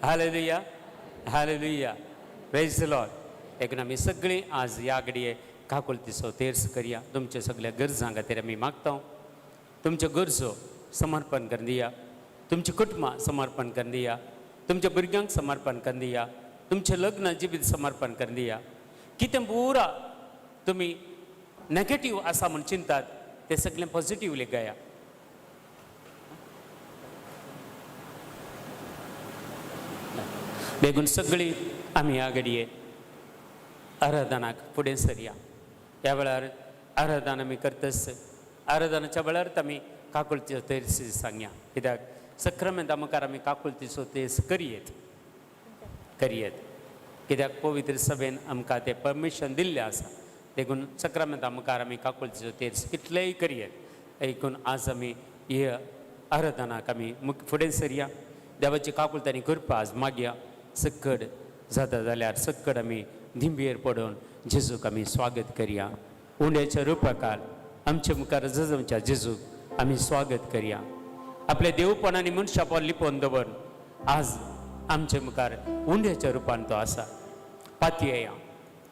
Hallelujah, hallelujah, praise the Lord. देखून आमी सगळीं आज ह्या घडये काकुळतीचो तेर्स करया. तुमच्या सगळ्या गरजां खातीर आमी मागता. तुमच्यो गरजो समर्पण करून दिया, तुमची कुटुंबां समर्पण करून दिया, तुमच्या भुरग्यांक समर्पण करून दिया, तुमचें लग्न जिवीत समर्पण करून दिया. कितें पुरा तुमी नेगेटीव आसा म्हूण चिंतात तें सगळें पॉजिटिवली गया. देखून सगळीं आमी ह्या घडये आराधनाक फुडें सरया. ह्या वेळार आराधन आमी करतच आराधनाच्या वेळार आमी काकुळतीचो तेर्स सांगया. कित्याक सक्रामेंता मुखार आमी काकुळतीचो तेर्स करयेत करयेत. कित्याक पवित्र सभेन आमकां तें परमिशन दिल्लें आसा. देखून सक्रामेंता मुखार आमी काकुळतीचो तेर्स कितलेय करयेत. देखून आज आमी हे आराधनाक आमी फुडें सरया. देवाची काकुळत आनी कृपा आज मागया. सक्कड जाता जाल्यार सक्कड आमी दिंबयेर पडून जेजूक आमी स्वागत करया. उंड्याच्या रुपाकार आमच्या मुखार जजमच्या जेजूक आमी स्वागत करया. आपल्या देवपण आनी मनशापण लिपोवन दवर आज आमच्या मुखार उंड्याच्या रुपान तो आसा. पातयेया,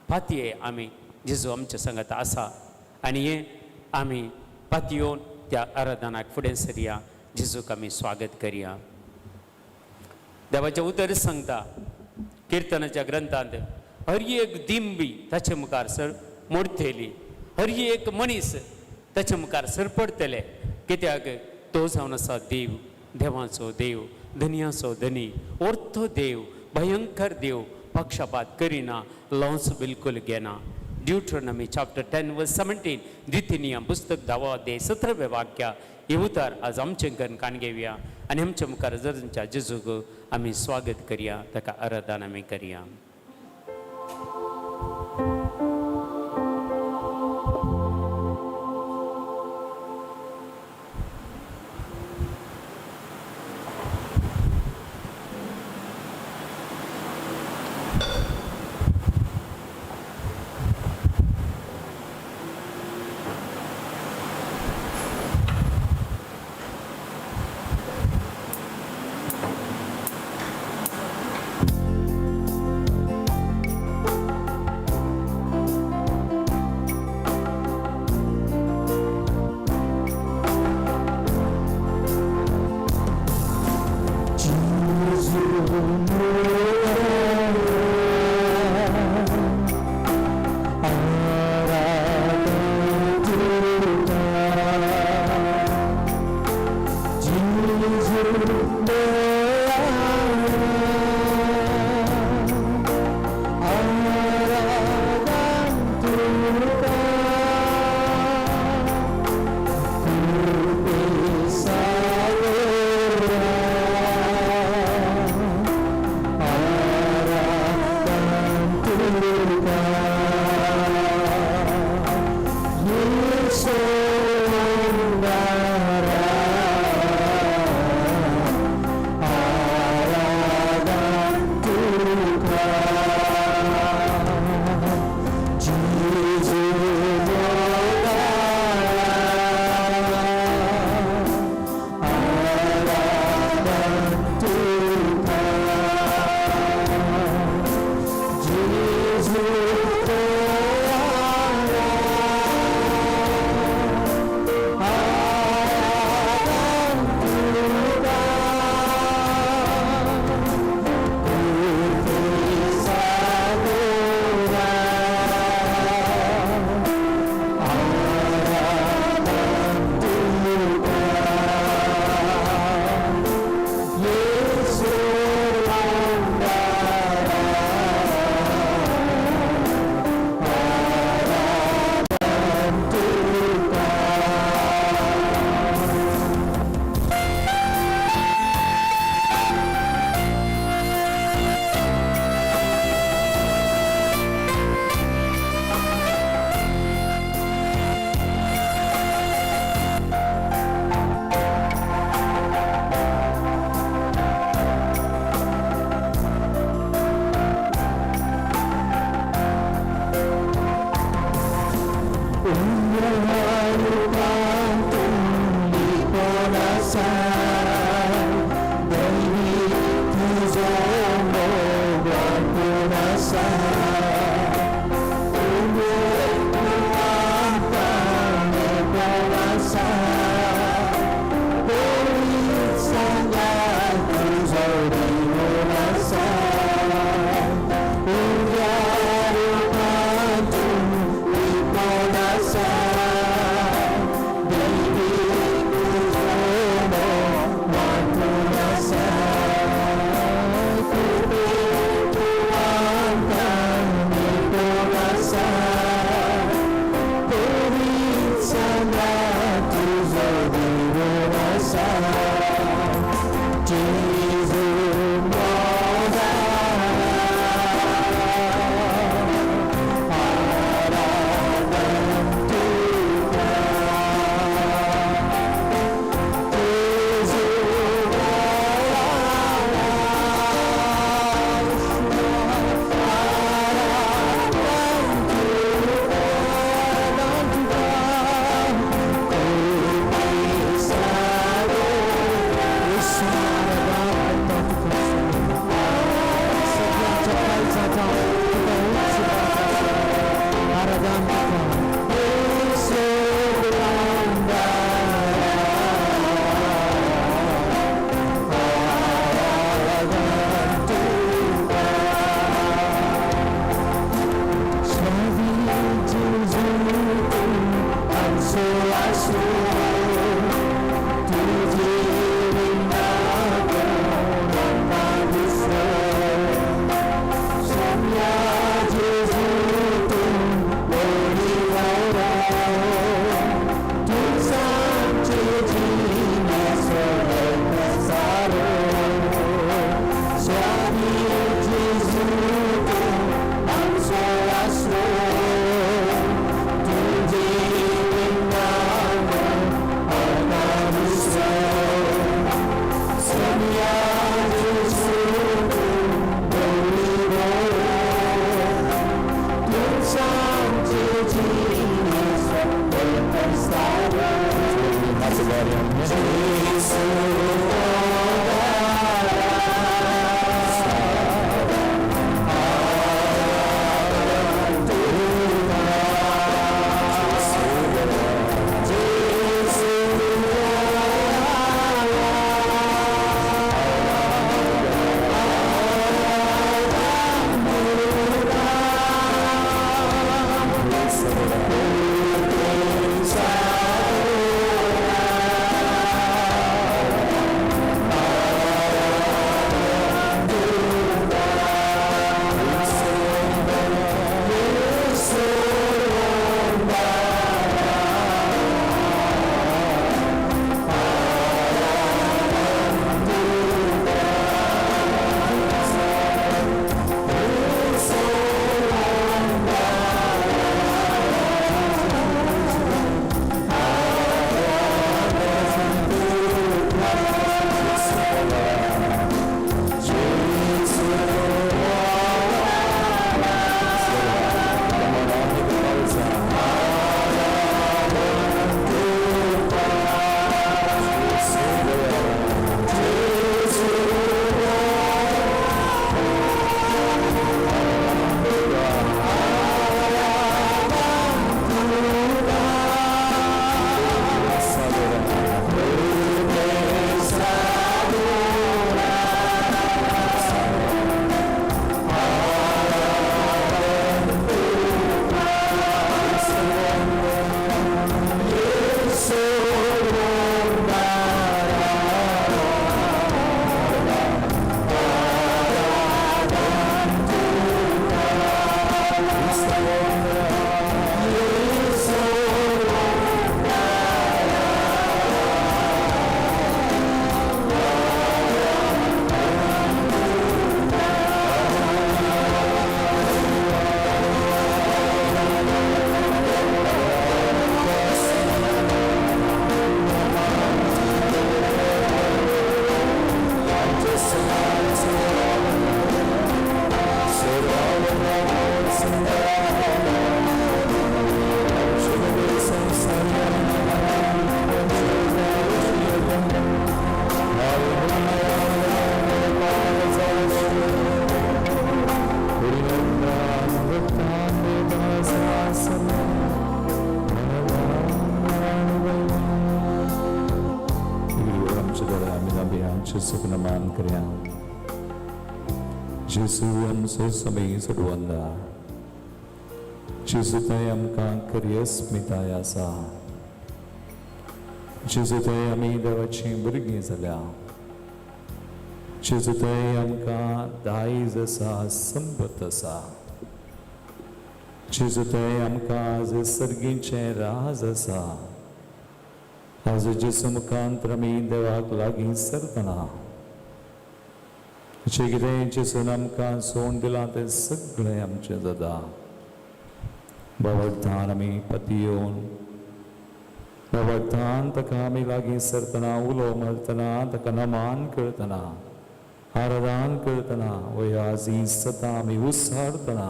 पातये आमी जेजू आमच्या संगत आसा आनी हे आमी पातयेवन त्या आराधनाक फुडें सरया. जेजूक आमी स्वागत करया. देवाचें उतर सांगता किर्तनाच्या ग्रंथांत, हर एक दिंबी ताचे मुखार सर मोडतेली, हर एक मनीस ताचे मुखार सरपडटले. कित्याक तो जावन आसा देव, देवाचो देव, धनयाचो धनी, ortho देव, भयंकर देव, पक्षपात करिना, लॉस बिलकुल घेना. ड्युट्रोनॉमी चॅप्टर 10 वर्स 17, द्वितीय नियम पुस्तक 10 अध्याय 17वें वाक्य. हे उतर आज आमचें करून कान घेवया आनी आमच्या मुखार जर तुमच्या जेजूक आमी स्वागत करया, ताका आराधन आमी करया. Baby, जेजू आमचो समय चडवंदा जेजूताय आमकां खरी अस्मिताय आसा. जेजूताय आमी देवाचीं भुरगीं जाल्या. जेजूताय आमकां दायज आसा, संपत आसा. जेजूताय आमकां आज सर्गीचें राज आसा. आज जेजू मुखांत आमी देवाक लागीं सरतना जें कितें जेजून आमकां सोडून दिलां तें सगळें आमचें जाता. बाबडतान आमी पतियोन बाबडतान ताका आमी लागीं सरतना, उलो मारतना, ताका नमान करतना, आराधन करतना, वय आज ही सतां आमी उसारतना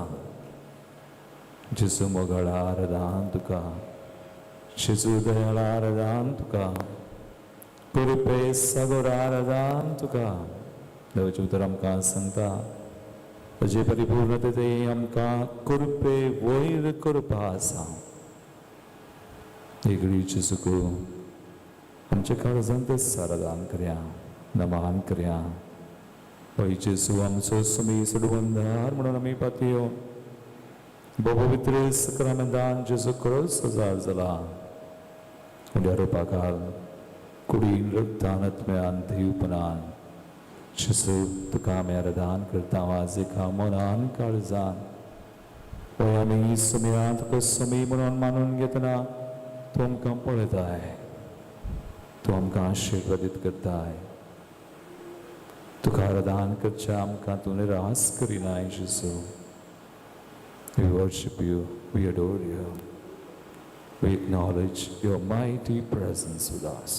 जेजू मोगाळा आराधन तुका, जेजू दयाळा आराधन तुका, कृपे सागोर आराधन तुका. देवाचें उतर आमकां सांगता ताजे परिपूर्णते आमकां कृपे वयर करपा आसा. एगडी जेजूक आमच्या काळजांत आराधन करया, नमान करया. हय जेजू आमचो सुमी सोडवंदार म्हणून आमी पातयो पवित्र सक्रामेंतान जेजू क्रोस हजार जाला. उड्या रुपाकाल कुडीन रक्तान आत्म्यान देवपणान जेजू तुका आमी आराधन करता आज एका मनान काळजान. हय आमी सुमया तुका सुमी म्हणून मानून घेतना तूं आमकां पळयताय, तूं आमकां आशिर्वादीत करताय. तुका आराधन करच्या आमकां तूं निरास करिनाय जेजू. We worship you, we adore you, we acknowledge your mighty presence with us.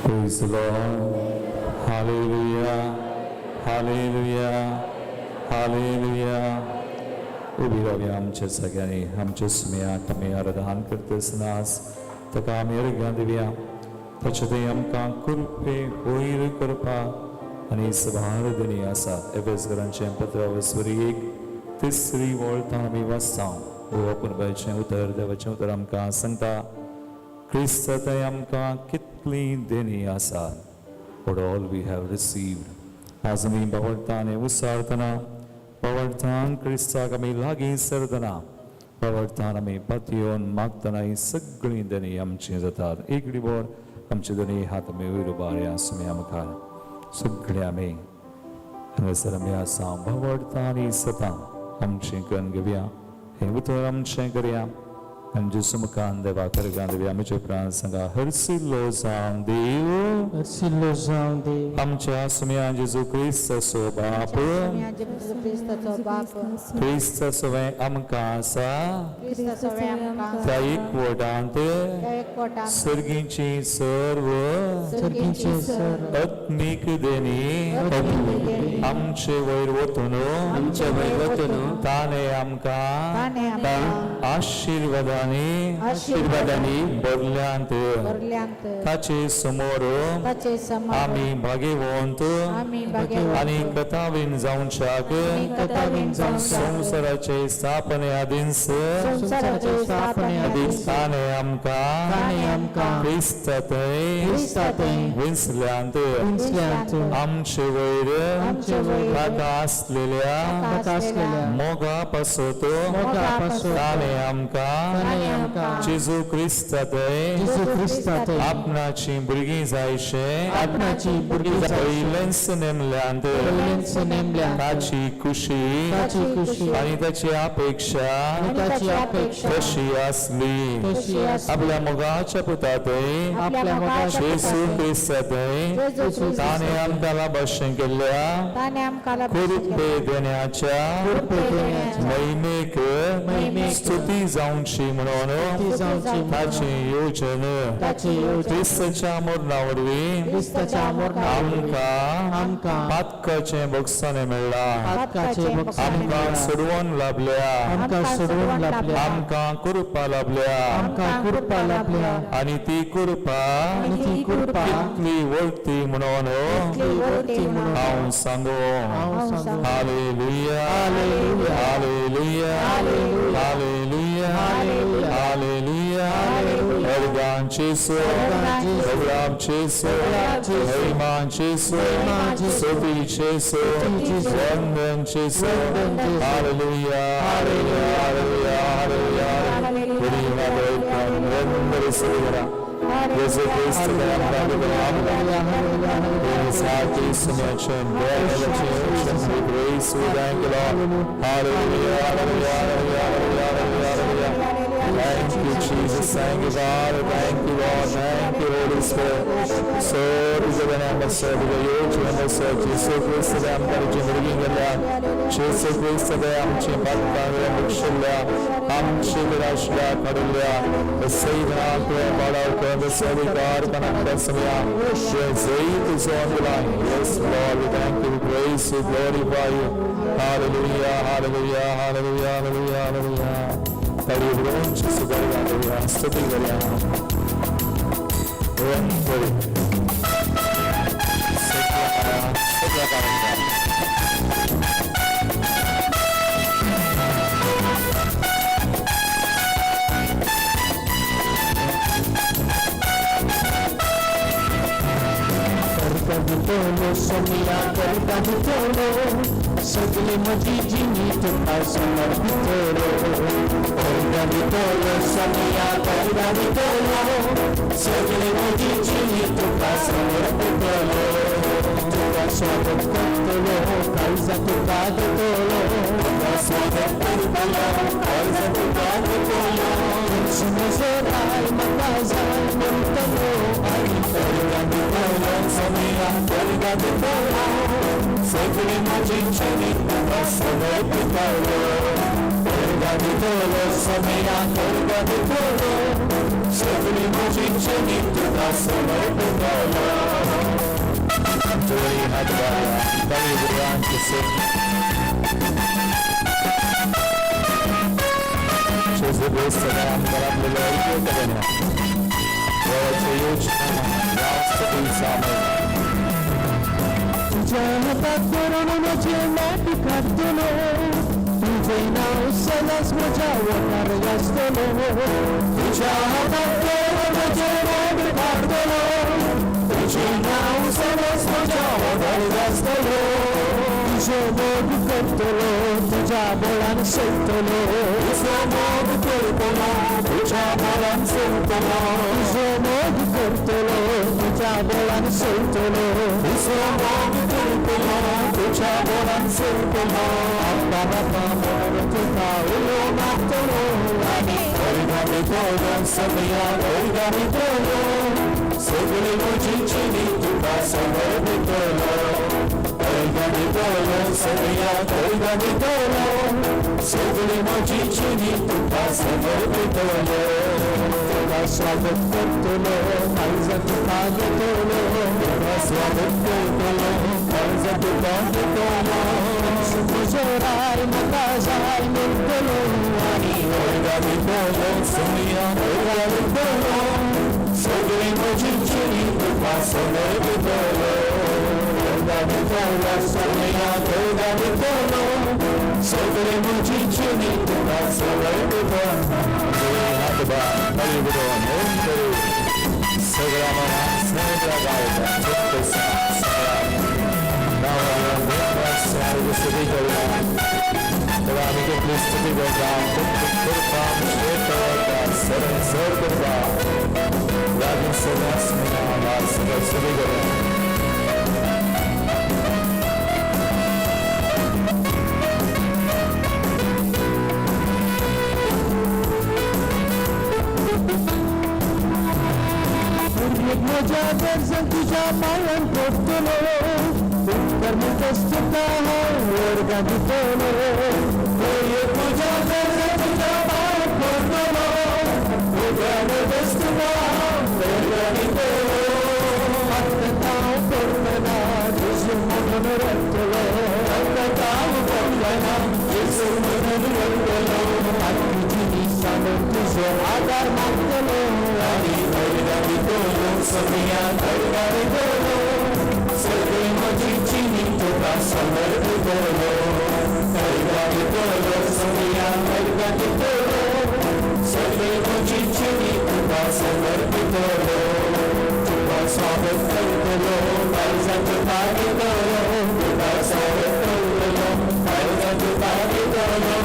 Praise the Lord. Hallelujah. Hallelujah. Hallelujah. उबी रावया आमच्या सगळ्यांनी आमच्या सुमयाक आमी आराधन करतनास ताका आमी अर्घ्यां दिवया. ताचे थंय आमकां कृपे वयर करपाक आनी सभार दिनी आसात. एफेसकरांचें पत्र वसवरी 1 तिसरी वळता आमी वाचता. गोवा पुनबायचें उतर देवाचें उतर आमकां सांगता क्रिस्त थंय आमकां कितली देणी आसात. What all we have received. आज आमी बावडतान उसारतना बावडतान क्रिस्ताक आमी लागीं सरतना बावडतान आमी पातयेवन मागतना ही सगळीं देणी आमची जातात. एकडी बोर आमचे दोनी हात आमी वयर उबारया सुम्या मुखार. सगळे आमी हांगासर आमी आसा बावडतान ही सतां आमचें करून घेवया, हें उतर आमचें करया आनी जेजू मुखान देवा करगा दिवया. आमचे उपरांत सांगा हरसिल्लो जावं देव, हरसिल्लो जावं देव, आमच्या सुम्या जेजू क्रिस्ताचो बाप, जेजू क्रिस्ताचो बाप, क्रिस्त सवें आमकां आसा क्रिस्ता सवें आमकां त्या एकवटांत त्या एकवटांत सर्गीची सर्व सर्गीचे सर्व आत्मीक देणी आमचे वयर वतून आमचे वयर वतून ताणें आमकां ताणें आमकां आशिर्वादांनी आशिर्वादांनी भरल्यांत. भरल्यांत. ताचे समोर ताचे समोर आमी भागेवंत आमी भाग्यवंत आनी कथावीन जावच्याक कथावीन जावच्याक संवसाराचे स्थापने आदींच संवसाराचे स्थापने आदींच ताणें आमकां ताणें आमकां क्रिस्त थंय क्रिस्ता थंय विंचल्यांत. विंचल्यांत. आमचे वयर आमचे वयर ताका आसलेल्या ताका आसलेल्या मोगा पासत मोगा पासत ताणें आमकां ताणें आमकां जेजू क्रिस्त थंय जेजू क्रिस्ता थंय आपणाची भुरगीं जायशें आपणाची भुरगीं जायशें पयलेंच नेमल्यांत. पयलेंच नेमल्यांत. ताची खुशी ताची खुशी आनी ताची अपेक्षा आनी ताची अपेक्षा तशी आसली. तशी आसली. आपल्या मोगाच्या पुता थंय आपल्या मोगाच्या जेजू पुता क्रिस्त थंय जेजू क्रिस्त ताणें आमकां लाभाशें केल्ल्या ताणें आमकां कृपे देण्याच्या कृपे देण्याच्या महिमेक महिमेक स्तुती जावची म्हणून स्तुती जावची ताची योजन ताची येवजण क्रिस्ताच्या मरणा वरवीं क्रिस्ताच्या मरणा वरवीं आमकां आमकां पातकाचें बक्षाणें मेळ्ळां, पातकाचें बक्षाणें आमकां मेळ्ळां, सोडवण लाभल्या, आमकां सोडवण लाभल्या, आमकां कृपा लाभल्या आमकां कृपा लाभल्या आनी ती कृपा आनी ती कृपा कितली वळती म्हणून कितली वळती म्हणून हांव सांगू. हांव सांगू. Hallelujah, hallelujah, hallelujah, hallelujah, hallelujah. वरदान चेसो, प्रभुराम चेसो, महिमा चेसो, स्तुति चेसो, वंदन चेसो. हालेलुया, हालेलुया, हालेलुया, हालेलुया. जेजू क्रिस्त We thank you, Lord. Hallelujah, hallelujah, hallelujah, hallelujah, hallelujah. Thank you, Jesus. Thank you, God. Thank you, Lord. Thank you, Holy Spirit. जेजू क्रिस्त आमकां जिंदगी जेजू क्रिस्त आमची पातकां बक्षिल्ल्या आमची विराशल्या कडल्या Yes, Lord, we thank you, we praise you, glorify you. Hallelujah, hallelujah, hallelujah, hallelujah, hallelujah. स्तुति करूया. सगळ्या कारण. करता सोमिया करता तोलो सगली म्हजी जिणी तुका समर्पितलो. करता तोलो सोमिया करता तोलो सगली म्हजी जिणी तुका समर्पितलो. तुका स्वागत करतलो काळजा तुका दितलो. तुका स्वागत करतलो काळजा तुका दितलो. म्हजो राय म्हाका जाय म्हणटलो आनी करता तोलो सोमिया करता तोलो सगली म्हजी जिणी तुका समर्पितलो. करता तोलो सोमिया करता तोलो सगली म्हजी जिणी तुका समर्पितलो. जोडी हात वाया बळी भुरग्यांचे जेजू क्रिस्त आमकां आपलेलो ऐकूया. देवाचे योजना स्तुती सामय. तुझ्या हातात करून म्हजें माटी काडटलो. तुझें नांव सदांच म्हज्या वोंठार गाजतलो. तुझ्या हातात करून म्हजें माटी काडटलो. तुझें नांव सदांच म्हज्या वोंठार गाजतलो. तुजो मोग करतलो तुज्या बळान सोदतलो. तुजो मोग करतलो तुज्या बळान सोदतलो. तुजो मोग करतलो तुज्या बळान सोदतलो. तुजो मोग करतलो तुज्या बळान सोदतलो. आप्पा बापा म्हणून तुका उलो मारतलो. आनी करता तोलो सोमिया करता तोलो सगली म्हजी जिणी तुका समर्पितलो. करता तोलो सोमिया करता तोलो सगली म्हजी जिणी तुका समर्पितलो. तुका स्वागत करतलो काळजा तुका घेतलो. तुका स्वागत करतलो काळजा तुका घेतलो. म्हजो राय म्हाका जाय म्हणटलो आनी करता तोलो सोमिया करता तोलो सगली म्हजी जिणी तुका समर्पितलो. करता तोलो सोमिया करता तोलो सगली म्हजी जिणी तुका समर्पितलो. सगळ्या मनात सगळ्या गायता स्तुती करूया. तेव्हा आमी तुमची स्तुती करता. कृपा सरण सर करता लागीं सदांच सगळं स्तुती करूया. म्हज्या गरजांक तुज्या पांयान पडटलो. उपकार म्हणटास तुका हांव वर्गां दितलो. म्हज्या गरजांक तुज्या पांयान पडटलो. उपकार म्हणटास तुका हांव वर्गां दितलो. आतां पडटना जेजू म्हणून रडटलो. आतां पडटना जेजू म्हणून रडटलो. आख्खी जिणी सांगून तुजो आदार मागतलो. आनी करता तोलो सोमिया करता तोलो सगली म्हजी जिणी तुका समर्पितलो. करता तोलो सोमिया करता तोलो सगली म्हजी जिणी तुका समर्पितलो. तुका स्वागत करतलो काळजा तुका दितलो. तुका स्वागत करतलो काळजा तुका दितलो.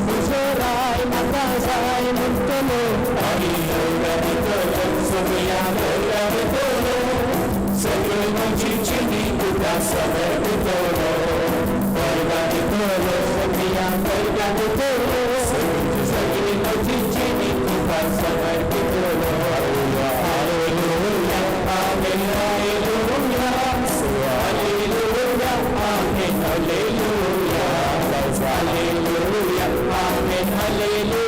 म्हजो राय म्हाका जाय म्हणटलो आनी करता तोलो सोम्या वयल्या दितलो, सगळी म्हजी चिनी तुका समर्पितलो. वरगां दितलो सोम्या वरगां दितलो, सगळी म्हजी चिनी तुका समर्पितलो. Hallelujah, amen, hallelujah, hallelujah, amen, hallelujah, hallelujah, amen, hallelujah, hallelujah, amen, hallelujah.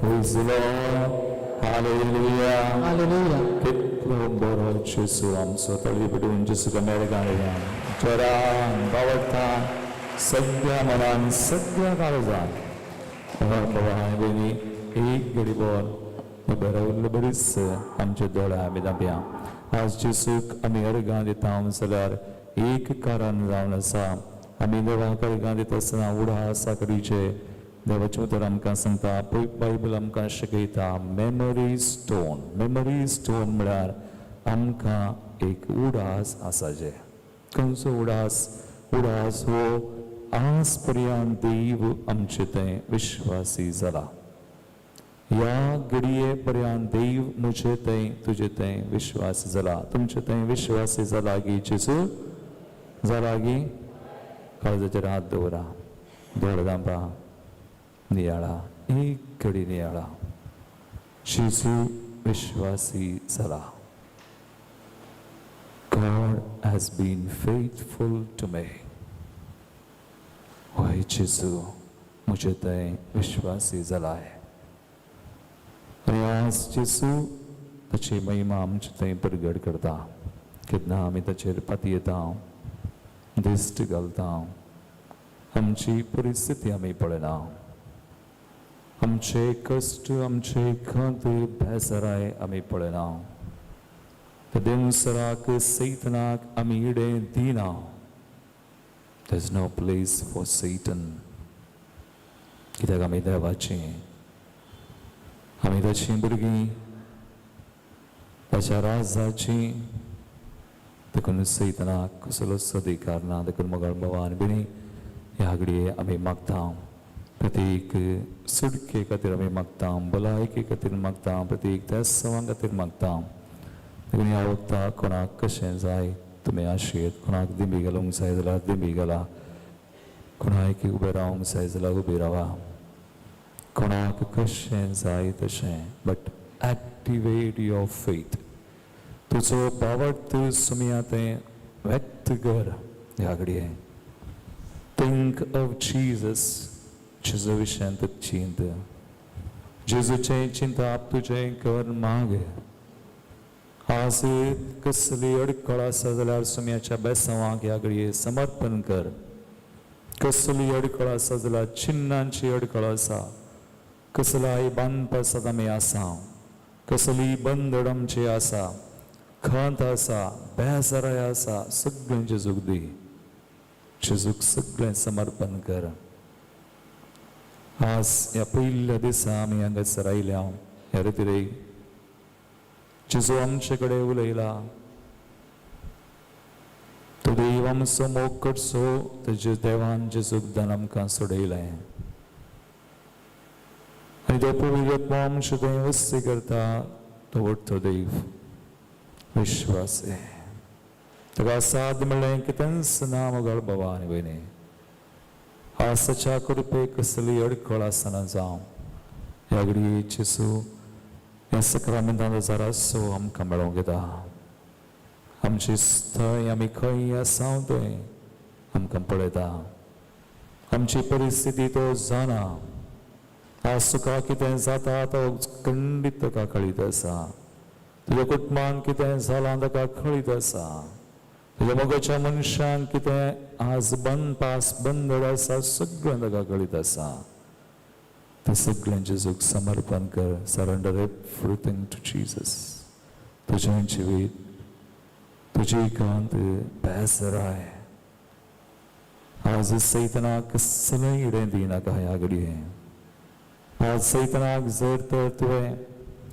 Praise the Lord. Hallelujah. Hallelujah. कितलो बरो जेजू आमचो तळी पडून जेजूक मेळगाळया जोरान बावडटा सगळ्या मनान सगळ्या काळजान. बाबा आनी भयणी एक घडी भर बरो उरलो बरीच आमच्या दोळ्या आमी धांपया. आज जेजूक आमी अर्गां दिता जाल्यार एक कारण जावन आसा. आमी देवाक अर्गां दिता आसतना उडास आकडीचे देवाचें उतर आमकां सांगता, बायबल आमकां शिकयता, मेमरी स्टोन. मेमरी स्टोन म्हळ्यार आमकां एक उडास आसा. जे खंयचो उडास? उडास हो आज पर्यंत देव आमचे थंय विश्वासी जाला. ह्या घडये पर्यंत देव म्हजे थंय तुजे थंय विश्वासी जाला, तुमचे थंय विश्वासी जाला गी जेजू जाला गी? काळजाचेर हात दवरा, दोळे धांपा, नियाळा, एक घडी नियाळा. जेजू विश्वासी जाला. God has been faithful to me. होय जेजू म्हजे थंय विश्वासी जालाय. आनी आज जेजू ताची महिमा आमचे थंय परगट करता. केन्ना आमी ताचेर पातयेता, दिश्ट घालता, आमची परिस्थिती आमी पळयना, आमचे कश्ट, आमचे खंत बेजाराय आमी पळयना. त्या देंवसराक सैतनाक आमी इडे दिना. There is no place for Satan. कित्याक आमी देवाची, आमी ताची भुरगीं, ताच्या राजाची. देखून सैतनाक कसलोच अधिकार ना. देखून मोगाळ बाबा आनी भयणी ह्या घडये आमी मागता, प्रत्येक सुटके खातीर आमी मागता, भलायके खातीर मागता, प्रत्येक देसावां खातीर मागता. देखून ह्या वखदाक कोणाक कशें जाय तुमी आशेत. कोणाक दिंबी घालूंक जाय जाल्यार दिंबी घाला, कोणाक उबें रावंक जाय जाल्यार उबी रावा, कोणाक कशें जाय तशें. But activate your faith. तुजो बावट सुमया तें व्यक्त कर ह्या घडये. Think of Jesus. जेजू विशयांत चिंत, जेजूचें चिंताप तुजें कर माग. आज कसली अडखळ आसा जाल्यार सुम्याच्या बेसांवाक ह्या घडये समर्पण कर. कसली अडखळ आसा जाल्यार चिन्नांची अडखळ आसा, कसलाय बांदपासात आमी आसा, कसली बंदड आमची आसा, खंत आसा, बेजाराय आसा, सगळें जेजूक दी. जेजूक सगळें समर्पण कर. आज ह्या पयल्या दिसा आमी हांगासर आयल्या ह्या रितीरे जेजू आमचे कडेन उलयला. तो देव आमचो मोग करचो तेजे देवान जेजूक दान आमकां सोडयलें आनी तो पवित्र आत्मो आमचे थंय वस्ती करता. तो व्हडतो देव विश्वास ताका साद म्हणलें कितेंच ना. मोगाळ बाबा आनी भयणी आसाच्या कृपे कसली अडखळ आसना जावं ह्या घडये जेजू ह्या सक्रामेंतान जरासो आमकां मेळोवंक येता. आमची थंय आमी खंय आसा थंय आमकां पळयता, आमची परिस्थिती तो जाणा. आज तुका कितें जाता तो खंडीत ताका कळीत आसा. तुज्या कुटुंबान कितें जालां ताका कळीत आसा. तुज्या मोगाच्या मनशांक कितें आज बंद पास बंदड आसा सगळें ताका कळीत आसा. तें सगळें जेजूक समर्पण कर. Surrender everything to Jesus. तुजें जिवीत तुजी कांत बेसराय. आज सैतनाक कसलें इडें दिनाका ह्या घडये. आज सैतनाक जर तर तुवें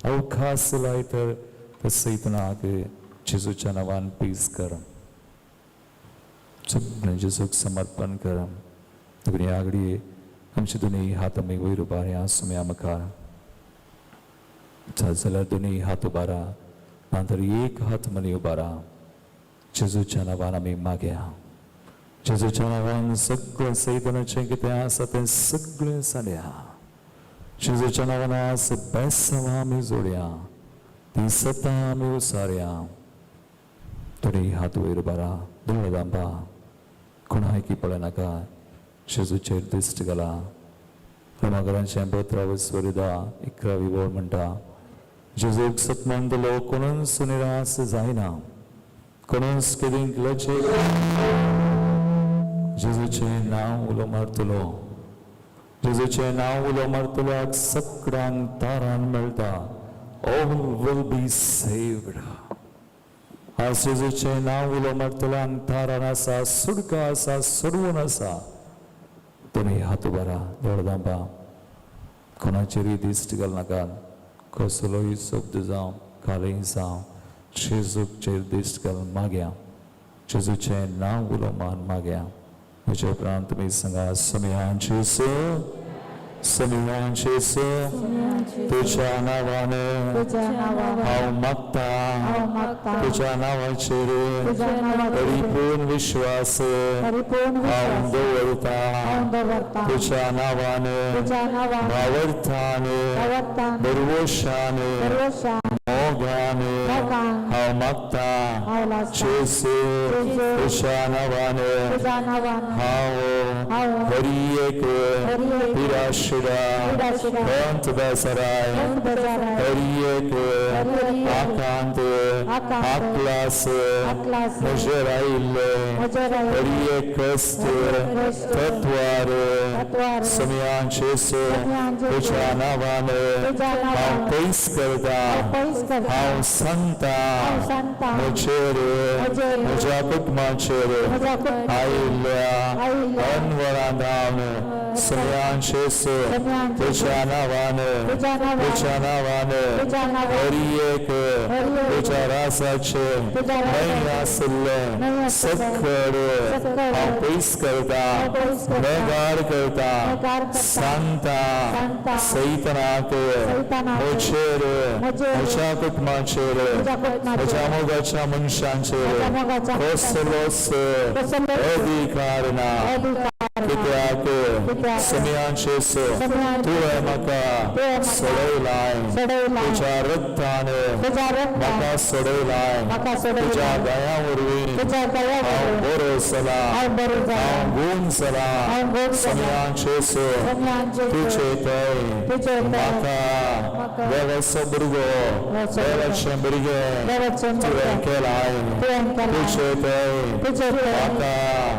अवकाश लाय तर त्या सैतनाक जेजूच्या नांवान पीस कर. सगळें जेजूक समर्पण कर. देखून ह्या घडये आमचे दोनूय हात आमी वयर उबारया सुम्या मुखार. जाल्यार दोनूय हात उबारा, ना तर एक हात मनी उबारा. जेजूच्या नांवान आमी मागया. जेजूच्या नांवान सगळें सैतनाचें कितें आसा तें सगळें सांड्या. जेजूच्या नांवान आज बेसांवां आमी जोडया, ती सतां आमी उसारया. दोनूय हात वयर उबारा, दोळे धांपा, कोणायकी पळयनाका. जेजूचेर दिश्ट घाला. रोमाकरांचें पत्र स्वरिदा 11वी वळ म्हणटा, जेजूक सतमानतलो कोणूच निराश जायना, कोणूच केदींक लजेक. जेजूचें नांव उलो मारतलो, जेजूचें नांव उलो मारतल्याक सगळ्यांक तारान मेळटा. All will be saved. आज जेजूचें नांव उलो मारतल्यांक तारान आसा, सुडका आसा, सोडवून आसा. दोनूय हात उबारा, दोळे धांपा, कोणाचेरूय दिश्ट घालनाका. कसलोय शब्द जावं, कालय जावं, जेजूचेर दिश्ट घालून मागया. जेजूचें नांव उलो मान मागया. म्हज्या उपरांत तुमी सांगा, समियान जेजू, समियान जेजू, तुज्या नांवान तुज्या नांवान हांव मागता. हांव मागता. तुज्या नांवाचेर तुज्या नांवाचेर परिपूर्ण विश्वास परिपूर्ण हांव विश्वास दवरता. हांव दवरता. तुज्या नांवान तुज्या नांवान भावार्थान, भावार्थान, बरवशान, बरवशान, मोगान मोगान हांव मागता. हांव लासता. जेजू, जेजू, तुज्या नांवान तुज्या नांवान हांव हांव हरी एक हरी एक पिराशिरा पिराशिरा पंत बेसराय पंत बेजाराय हरी एक हरी एक आकांत आकांत आकलास आकलास म्हजेर आयिल्ले म्हजेर आयिल्ले हरी एक कश्ट हरी एक कश्ट तत्वार तत्वार समियान जेजू समियान जेजू तुज्या नांवान तुज्या हांव नांवान पयस करता. हांव पयस करता. हांव सांगता, हांव सांगता म्हजेर म्हजेर म्हज्या कुटुंबाचेर म्हज्या कुटुंबाचेर आयिल्ल्या आयिल्ल्या अनवरांदान समियान जेजू समियान जेजू तुज्या नांवान तुज्या नांवान तुज्या नांवान तुज्या नांवान हरी एक हरी एक तुज्या राजाचे तुज्या राजाचे न्हय आशिल्लें न्हय आशिल्लें सकळ सकळ हांव पयस करता, हांव पयस करता, नेगार करता, नेगार करता, सांगता सांगता, सैतनाक सैतानाक म्हजेर म्हजेर म्हज्या कुटुंबाचेर म्हज्या कुटुंबाचेर म्हज्या मोगाच्या मनशांचेर म्हज्या मोगाच्या कसलोच कसलोच अधिकार ना. अधिकार ना. कित्याक कित्याक समियान जेजू समियान तुवें म्हाका तुवें म्हाका सोडयलाय. सोडयलाय. तुज्या रक्तान तुज्या रक्तान म्हाका सोडयलाय. म्हाका तुज्या सोडयलाय. दया वरवीं तुज्या दया हांव वरवीं बरो जाला, हांव बरो जाला, हांव गूण जाला. हांव गूण जाला. समियान जेजू समियान जेजू तुजे थंय तुजे थंय म्हाका म्हाका देवाचो भुरगो, देवाचो देवाचें भुरगें देवाचें तुवें भुरगें केलाय. तुवें केलाय. तुजे थंय तुजे थंय म्हाका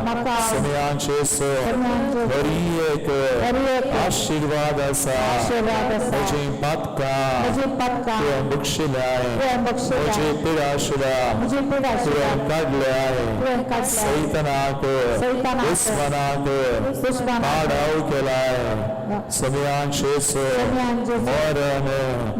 म्हाका समियान जेजू समियान जेजू हरी एक हरी एक आशिर्वाद आसा. आशिर्वाद आसा. म्हजी पातकां म्हजी पातकां तुवें बक्षिल्याय. तुवें बक्षिल्याय. म्हजी पिडाशिला म्हजी पिडाशिला तुवें काडल्याय. तुवें काडल्याय. सैतनाक सैतानाक दुस्मनाक दुस्मनाक पाडाव केलाय. समियान जेजू समियान जेजू मरण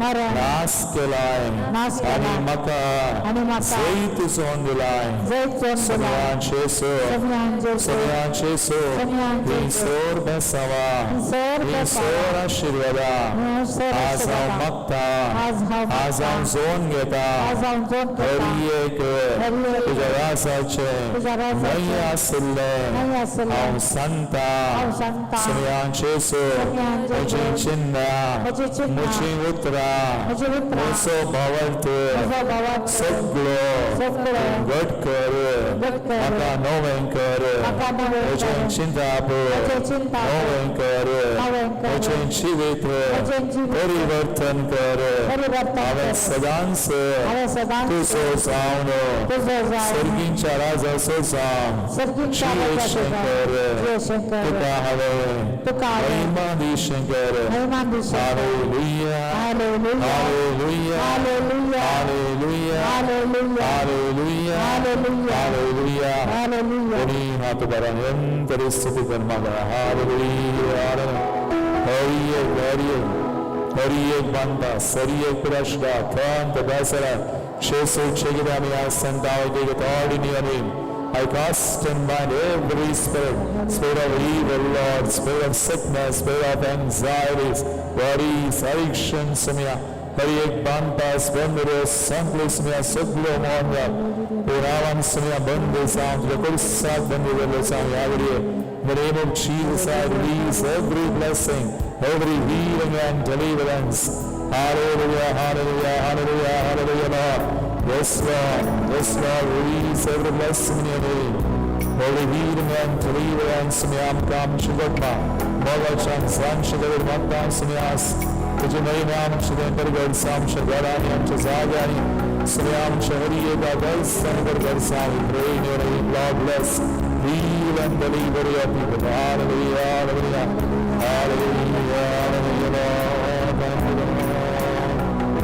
मरण नाश केलाय नाश केलाय. आनी म्हाका आनी म्हाका जैत जोन दिलाय. जैत जोन दिलाय. समियान जेजू, समियान जेजू समियान जेजू समियान ही जेजू सोर बेसावा, सोर ही बेसावा. सोर आशिर्वादा. ही सोर आज हांव आशिर्वादा. मागता, आज हांव मागता. आज हांव जोन घेता. आज हांव जोन घेता. हरी एक हरी एक तुज्या राजाचें तुज्या राजाचें न्हय आशिल्लें न्हय आशिल्लें हांव सांगता. हांव सांगता. समियान जेजू समियान जेजू म्हजी चिन्नां, म्हजी चिन्नां, म्हजी उतरां, म्हजी उतरां, म्हजो भावार्थ म्हजो भावार्थ सगळो सगळो घट कर, घट कर, म्हाका नवें कर. म्हाका नवें कर, म्हजें चिंताप म्हजें चिंताप नवें कर, नवें कर, म्हजें जिवीत म्हजें जिवीत परिवर्तन कर. परिवर्तन हांवें कर. सदांच हांवें सदांच तुजो जावन तुजो जावन सर्गींच्या राजाचो जावन सर्गींच्या राजाचो जियेशें जावन कर. जियेशें कर. तुका हांवें तुका हांवें महिमा दिशें कर. महिमा दिशें. Hallelujah. Hallelujah. Hallelujah. Hallelujah. Hallelujah. Hallelujah. Hallelujah. Hallelujah. Hallelujah. Hallelujah. कोणी हात उबारा निरंतर स्तुती कर मागा. हालेलुया. हर एक हर एक हर एक बांधता सरी एक प्रश्न खंत Besra Jesu Chegidami Asanta take authority in your name. I cast and bind every spirit, spirit of evil, Lord, spirit of sickness, spirit of anxieties, worries, addictions, Samya. हर एक बांधपास बंद रो संकले सुमिया सगलो मोहन पुरावन सुमिया बंद साम तुझ्या कुर्सात बंद जाल्लो साम ह्या In the name of Jesus, I release every blessing, every healing and deliverance. Hallelujah, hallelujah, hallelujah, hallelujah, Lord. Yes, Lord, yes, Lord, release every blessing in your name. Every healing and deliverance, सुमिया आमकां आमची लोकां मोगाच्यान सांगशे मत्तां सुमियास तुझे महिमा आमचे परगडसा आमच्या घरांनी आमच्या जाग्यांनी सुमिया आमच्या हर एका गरजांनी परगडसा. We pray in your name, Lord, bless, heal and deliver your people. Hallelujah, hallelujah, hallelujah, hallelujah, Lord. Thank you, Lord.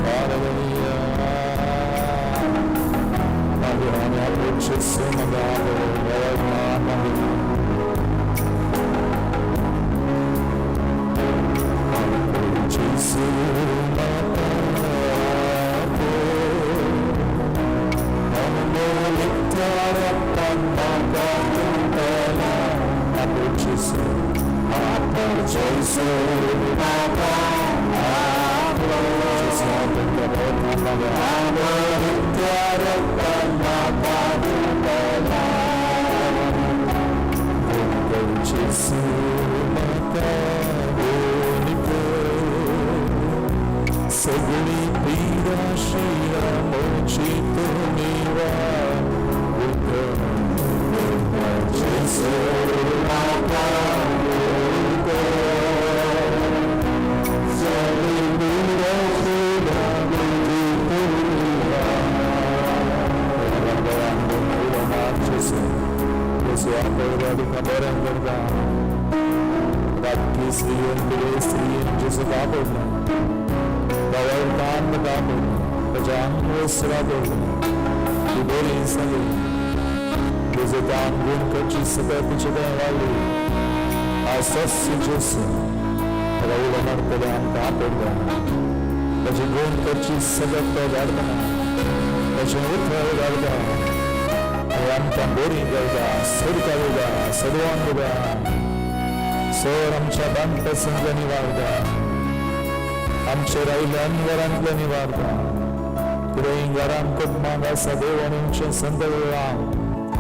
Hallelujah. Hallelujah. Hallelujah. सगळी पीडा शिरा मोची तुमी सर आमच्या बांदपासून निवारता आमचे रायले अनवरांतले निवारता तुवें घरान कुटुंबांत आसा देव आनी आमचें संत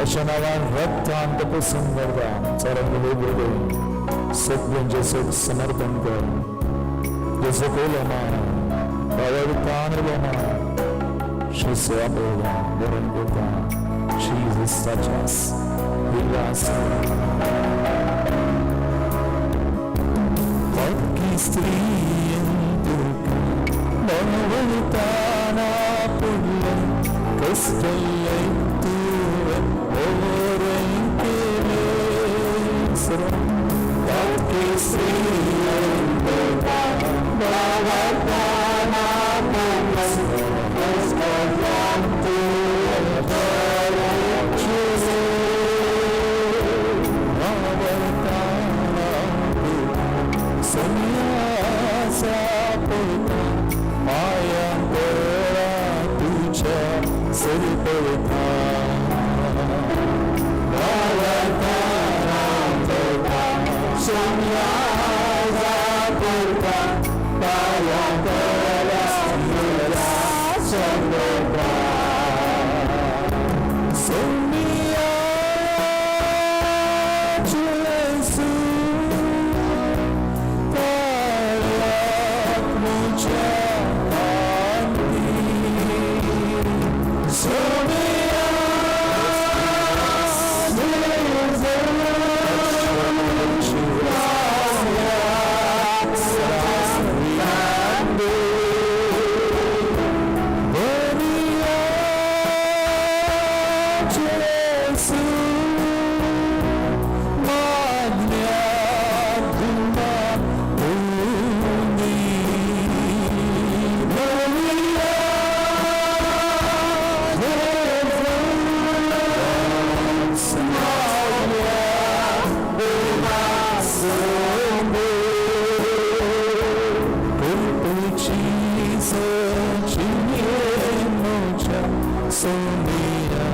अशा नांवान रक्तान तपासून करता चरण वेगवेगळे सगळें जेसूक समर्पण कर जेसूक उलो मार बावडतान उलो मार जेसू आपयता बरोवन करता. Jesus, touch us, heal us. Sonia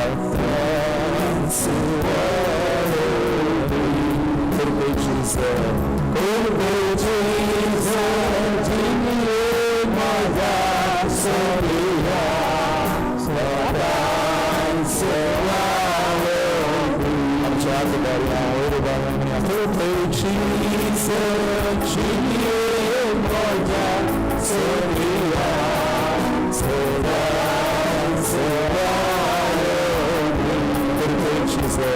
आतांच वाळोवनी कुर्बे जेजू कुर्बे जेजू जिये माझ्या सोनिया सदांच वाळोवनी आमच्या हात उबारया वयर उबारया म्हणया कुर्बे जेजू जिये माझ्या सोनिया सदांच वाळोवनी कुर्बे जेजू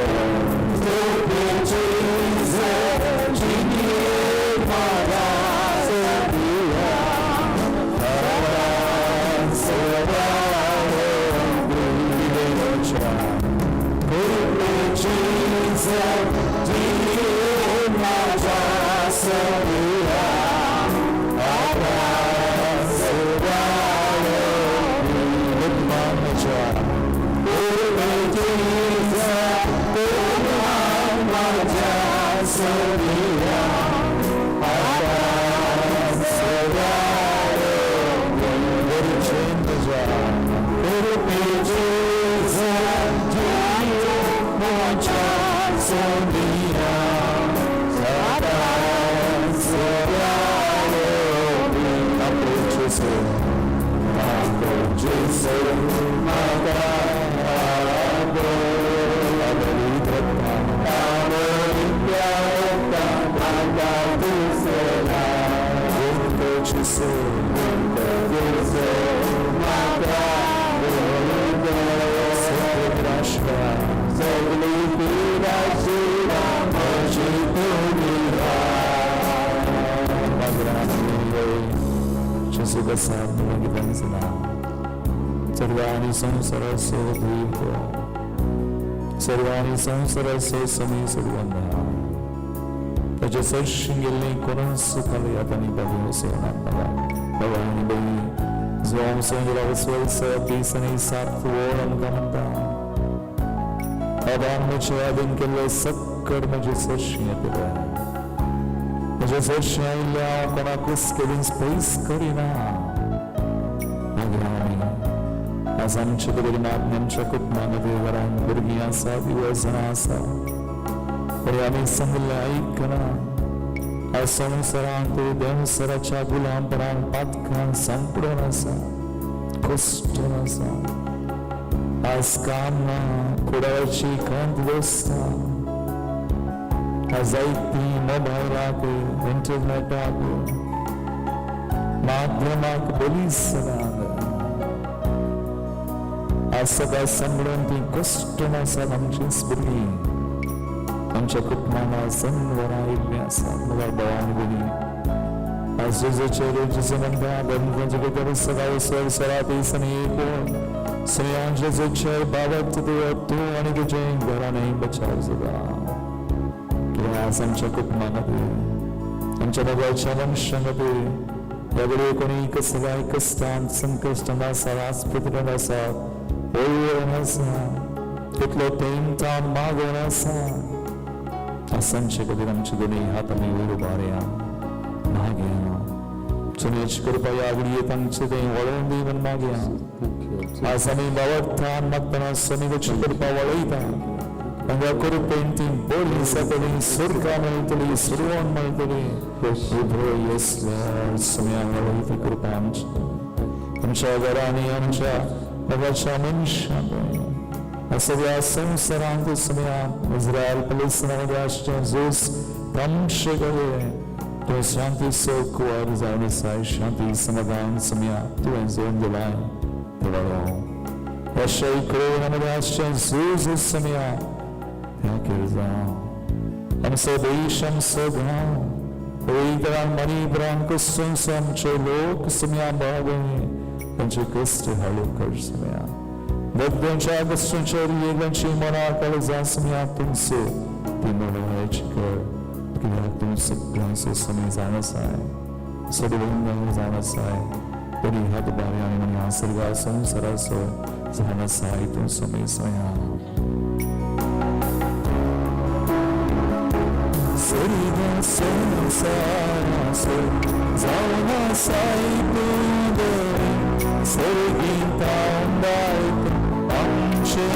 कुर्बे जेजू जिये माझ्या सोनिया सदांच वाळोवनी कुर्बे जेजू जिये माझ्या सोनिया आतांच वाळोवनी माझ्या कुर्बे जेजू माझ्या सोनिया आतांच वाळोवनी कुर्बे जेजू जिये माझ्या सोनिया सदांच वाळोवनी आपले जेजू आपले जेजू म्हाका सर्वांनी संसाराचो द्वीप सर्वांनी संसाराचो समी सर्वांना ताच्या सरशी गेल्ली कोणाच खाली आनी बाबू बाबा आनी बाई जो आमचो वसवस 30 आनी 7 वळ आमकां म्हणटा बाबा म्हजे आदीन केल्ले सक्कड म्हजे सरशी येतले म्हजे सरशी आयिल्ले हांव कोणाकूच केदींच पयस करिना. मागीर आमी आज आमचे कडेन आमच्या कुटुंबा खातीर घरान भुरगीं आसा दिवस आसा पण आमी सांगिल्लें आयकना. आज संवसारांत देंवसराच्या गुलामपणान पातकान सांपडून आसा कश्टून आसा. आज काम ना कुडाळाची खंत बसता. आज जायती मोबायलाक इंटरनेटाक माध्यमाक बलीसनाक आज सदां सांगून ती कश्टून आसात आमचीच भुरगीं आमच्या कुटुंबान जनवरां आयिल्लीं आसात. म्हज्या भावान भयणी आज जेजूचे जेजू म्हणटा बंदकांचे भितर सदां सरा 30 आनी 1 सगळ्यां जेजूचे बाबत तूं आनी तुजें घरानय बचाव जाता. कित्याक आज आमच्या कुटुंबा खातीर आमच्या मोगाच्या मनशां खातीर ह्या घडये कोणी कसल्याय कश्टान संकश्टान आसा आस्पत्रेन आसा ओळवण आसा तितलो तेंटान मागोवन आसा. आज आमचे खातीर आमचे दोनूय हात आमी वयर उबारया मागया सुनेची कृपा ह्या घडये तांचे तें वळोवन दी म्हूण मागया. आज आमी बावडटान मागतना स्वामीची कृपा वळयता तांकां कृपेन ती बरी जातली सुरकां मेळटली सुरवण मेळटली. येस लॉर्ड स्वामी वळयती कृपा आमची आमच्या घरांनी आमच्या मोगाच्या मनशां सगळ्या संवसारांत स्वामी इस्रायल पलेस्तीनामध्ये आसचें झूज तांचे कडेन तुवें शांतीचो कुंवर जावन आसाय. शांती समाधान स्वामी तुवें जोडून दिलाय तेवाळो अशें इकडे आसचें झूज स्वामी त्या केळ जावं आमचो देश आमचो गांव पवित्रान मनीप्रान कुसून आमचे लोक स्वामी बाबा तांचे कश्ट हाडू कर स्वामी बद्दलच्या कश्टांच्या तांची मनां काळजां स्वामी तुमचो ती मनोवायची कर कित्याक तूं सगळ्यांचो स्वामी जाण आसाय सगळ्यांक जाण आसाय तरी हात बारे आनी म्हण्या सर्गा संवसाराचो जाण आसाय तूं स्वामी स्वया. सर्व संवसाराचो जावन आसाय तूं बरी सर्गींतावन दायत आमचे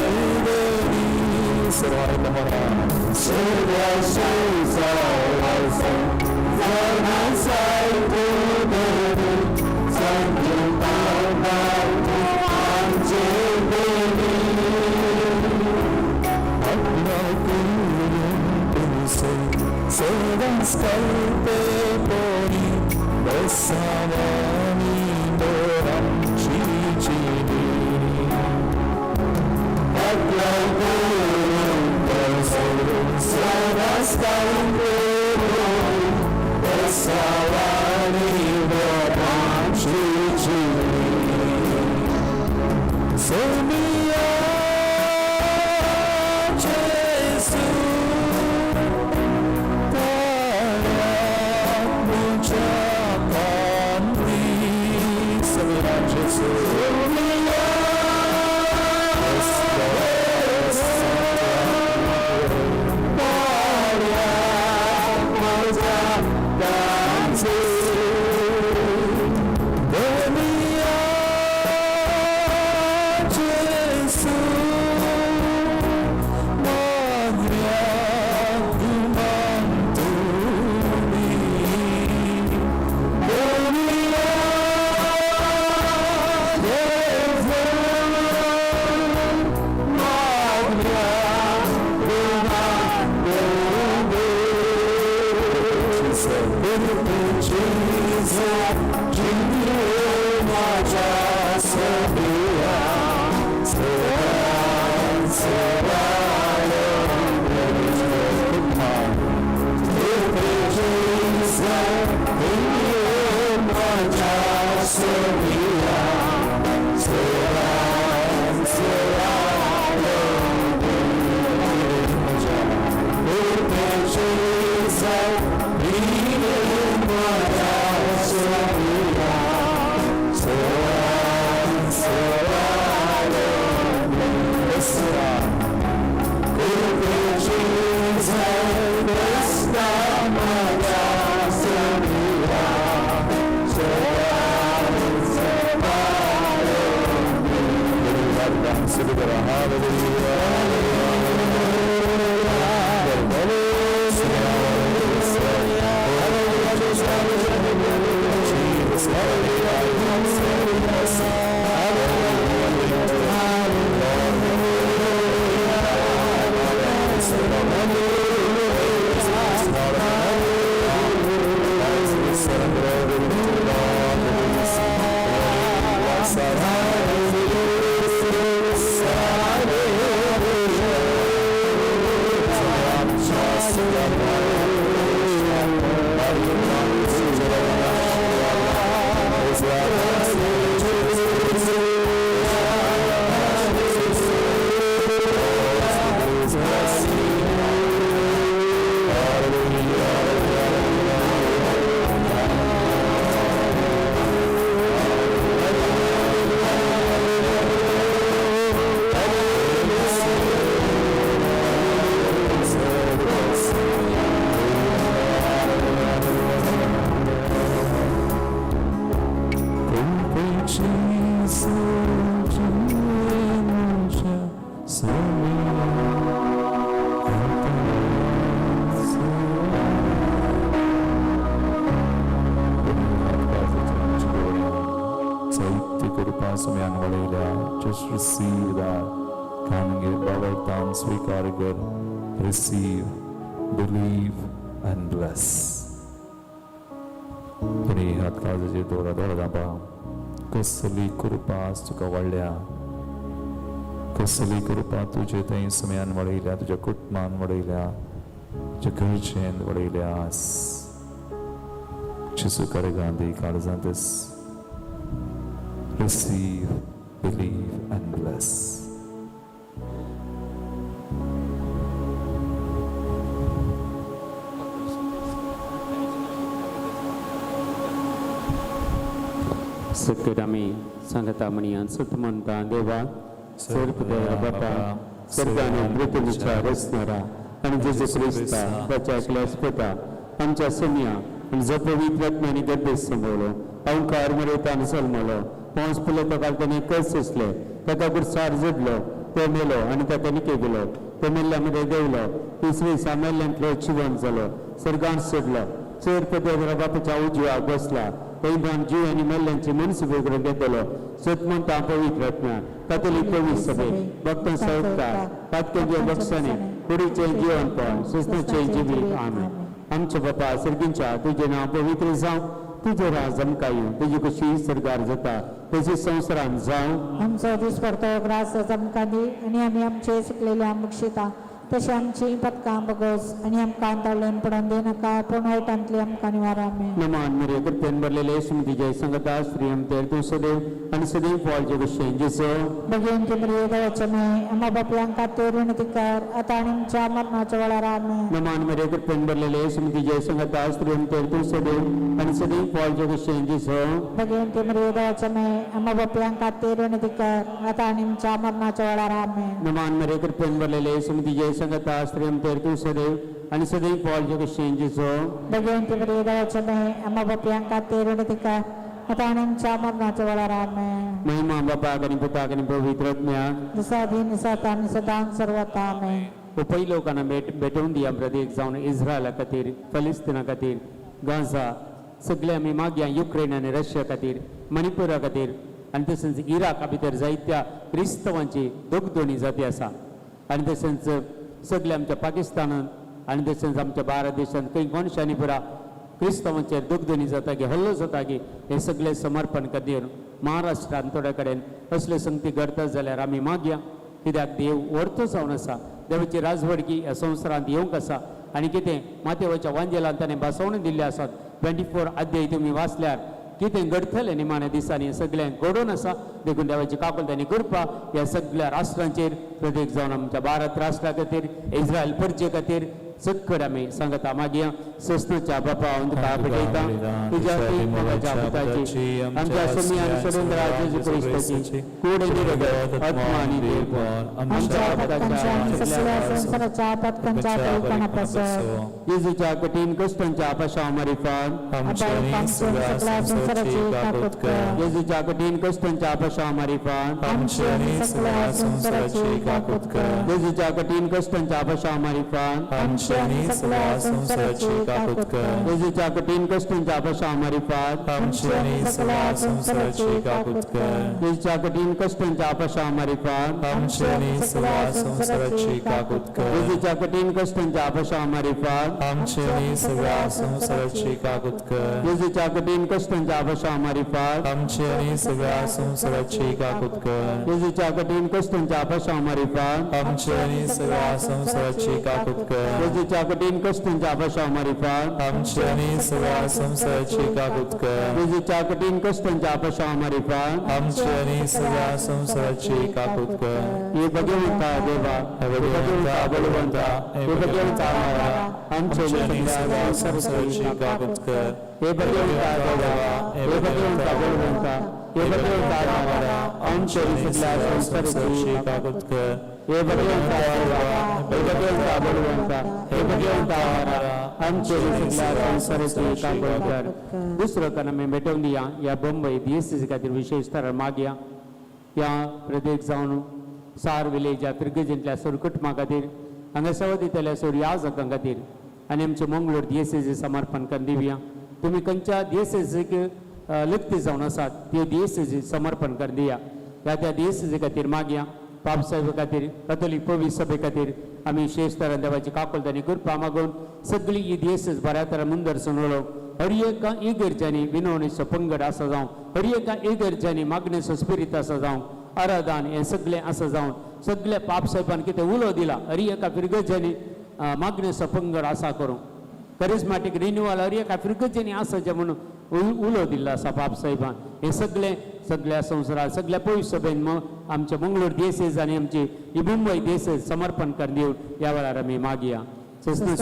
देवी सर्वांनी कमरा Skalpe pori besavani doram chichini Semia Gesù Just receive that. Receive, believe and bless. दोनी हात काळजाचेर दवरा, दोळे धांपा. कसली कृपा आज तुका वाडल्या, कसली कृपा तुजे थंय समयान वाडयल्या, तुज्या कुटुंबान वाडयल्या, तुज्या घरचेन वाडयल्या. आज जेजू Gandhi काळजांतच receive, believe and bless. सकयल आमी सांगता म्हणया सुत म्हणटा देवा सर्प देवा बापा सर्गान पृथ्वीच्या रचणारा आनी जेजू क्रिस्ता ताच्या एकल्या स्पता आमच्या सोमया आनी जो पवित्र आत्म्यानी गर्भेस संभवलो अंकार मरेता आनी जल्मलो पावस पुले ताका ताणें कस सोंसले, ताका कुर्सार जुडलो, तो मेलो आनी ताका निके गेलो. तो मेल्ल्या मदें देंवलो, तिसरे दिसा मेल्ल्यांतलो जिवंत जालो, सर्गांत सोडलो, चड पदे बापाच्या उजव्याक बसला, थंय जावन जीव आनी मेल्ल्यांची मनसुबे करून घेतलो. सतमंता पवित्र आत्म्या कातोलीक पवित्र सभे भक्तां संस्कार पातक्यांच्या बक्षांनी कुडीचें जिवनपण सुस्ताचें जिवीत. आमेन. आमच्या बापा सर्गींच्या, तुजें नांव पवित्र जावं, तुजें राज आमकां येवं, तुजी कशी सरकार जाता तशी संवसारांत जावं. आमचो दिसपडतो ग्रास आमकां दी आनी आमी आमचे सुकलेले बक्षिता तशें आमची पदकां बगोस आनी आमकां ताळून पडोवन दिनाका, पूण वायटांतली आमकां निवार. आमेन. नमान मरिया, कृपेन भरलेले, सुमतीचे संगता, स्त्री आमतेर तूं सदैव आनी सदैव फॉलचे कशें जेसो. भगवंती मरिये, देवाचे माय, आम्हा बापयांक खातीर विनंती कर, आतां आनी आमच्या मरणाच्या वेळार. आमेन. नमान मरिया, कृपेन भरलेले, सुमतीचे संगता, स्त्री आमतेर तूं सदैव आनी सदैव फॉलचे कशें जेसो. भगवंती मरिये, देवाचे माय, आम्हा बापयांक खातीर विनंती कर, आतां आनी आमच्या मरणाच्या वेळार. आमेन. नमान मरिया, कृपेन भरलेले, सुमतीचे संगता, स्त्री आमतेर तूं सदैव आनी सदैव फॉलचे कशें जेसो. भगवंती मरिये, देवाचे माय, आम्हा बापयांक खातीर विनंती कर, आतां आनी आमच्या मरणाच्या वेळार. आमेन. महिमा बापाक आनी पुताक आनी पवित्र आत्म्याक, जसा दिन सात आनी सदां सर्वता. आमेन. हो पयलो लोकांना भेट भेटोवन दिया प्रदेश जावन इस्रायला खातीर, फलिस्तीना खातीर, गाझा सगळे आमी मागया, युक्रेन आनी रशिया खातीर, मणिपुरा खातीर आनी तशेंच इराका भितर जायत्या क्रिस्तवांची दोगदोणी जाती आसा आनी तशेंच सगळे आमच्या पाकिस्तानांत आनी तशेंच आमच्या भारत देशांत खंय कोनशांनी पुरा क्रिस्तवांचेर दोगदोणी जाता की हल्लो जाता की हे सगळे समर्पण खातीर महाराष्ट्रांत थोड्या कडेन असले संगती घडता जाल्यार आमी मागया, कित्याक देव व्हरतो जावन आसा. देवाची राजवडकी ह्या संवसारांत येवंक आसा आनी कितें मातेवाच्या वांजेलान ताणें बसवणून दिल्ले आसात. 24 अध्याय तुमी वाचल्यार कितें घडटलें निमाण्या दिसांनी सगळें घडोवन आसा. देखून देवाची काकूल तांणी कृपा ह्या सगळ्या राष्ट्रांचेर, प्रत्येक जावन आमच्या भारत राष्ट्रा खातीर, इस्रायल परजे खातीर सक्कड आमी सांगता मागीर. सस्नाच्या बापा, हांव तुका भेटयता तुज्या तीन मोगाच्या पुताची, आमच्या स्वामी आनी सोडून जेजू क्रिस्ताची कूड निरगत आत्मा आनी देवपण आमच्या पदकांच्या आनी सगळ्या संवसाराच्या पदकांच्या परिपणा पासून. जेजूच्या कठीण कश्टांच्या पाशाव मारिफात आमच्या आनी सगळ्या संवसाराची काकूत कर. जेजूच्या कठीण कश्टांच्या पाशाव मारिफात आमची आनी सगळ्या संवसाराची काकूत कर. जेजूच्या कठीण कश्टांच्या पाशाव मारिफात आमची आनी सगळ्या संवसाराची काकूत कर. जेजूच्या कठीण कश्टांच्या पाशाव मारिफात आमची आनी सगळ्या संवसाराची काकूत कर. जेजूच्या कठीण कश्टांच्या पाशाव मारिफात आमची आनी सगळ्या संवसाराची काकूत कर. जेजूच्या कठीण कश्टांच्या पाशाव मारिफात आमची आनी सगळ्या संवसाराची काकूत कर. जेजूच्या कठीण कश्टांच्या पाशाव मारिफात आमची आनी सगळ्या संवसाराची काकूत कर. जेजूच्या कठीण कश्टांच्या पाशाव मारिफात आमची आनी सगळ्या संवसाराची काकूत कर. जेजूच्या कठीण कश्टांच्या पाशाव मारिफात आमची आनी सगळ्या संवसाराची काकूत कर. जेजूच्या कठीण कश्टांच्या पाशाव मारिफात आमची आनी सगळ्या संवसाराची काकूत कर. हे भगवंता देवा, हे भगवंता बलवंता, हे भगवंता मारा, आमच्या आमची आनी सगळ्या संवसाराची काकूत कर. हे भगवंता देवा, हे भगवंता बलवंता, हे भगवंता मारा, आमच्या सगळ्या संवसाराची काकूत कर. हे भगवंता देवा, हे भगवंता बलवंता, हे भगवंता मारा, आमच्या सगळ्या संवसाराची काकूत कर. दुसरं कारण आमी भेटोवन दिया ह्या बंबई डीएससी खातीर विशेष तर मागया. ह्या प्रदेश जावन सार विलेज ह्या फिरगजेंतल्या सोर कुटुंबा खातीर, हांगा सेवा दितल्या सोर याजकां खातीर आनी आमचे मंगळूर डीएसएसी समर्पण करून दिवया. तुमी खंयच्या डीएसएसीक लग्ती जावन आसात त्यो डीएसएसी समर्पण करून दिया. ह्या त्या डीएसएसी खातीर मागया. पाप साहेबा खातीर, कथोलीक पवित्र सभे खातीर आमी शेष तरान देवाची काकूलत आनी कृपा मागून सगळी ही डीएसएस बऱ्या तरा मुंदरसून उलोवं. हर एका इगर्जांनी विनवणीचो पंगड आसा जावं, हर एका इगर्जांनी मागणेचो स्पिरीत आसा जावं, आराधन हें सगळें आसा जावन सगळे पाप साहेबान कितें उलो दिला हर एका फिरगर्जांनी मागणेचो पंगड आसा करूं. करिज्माटीक रिन्युअल हर एका फिरगर्जांनी आसाचें म्हणून उलो दिल्लो आसा पाप साहेबान. हें सगळें सगळ्या संवसारात सगळ्या पवित्र सभेन मग आमच्या मंगळूर देसेज आनी आमची ही मुंबय देसेज समर्पण करून दिवन ह्या वेळार आमी मागया. तुझ्या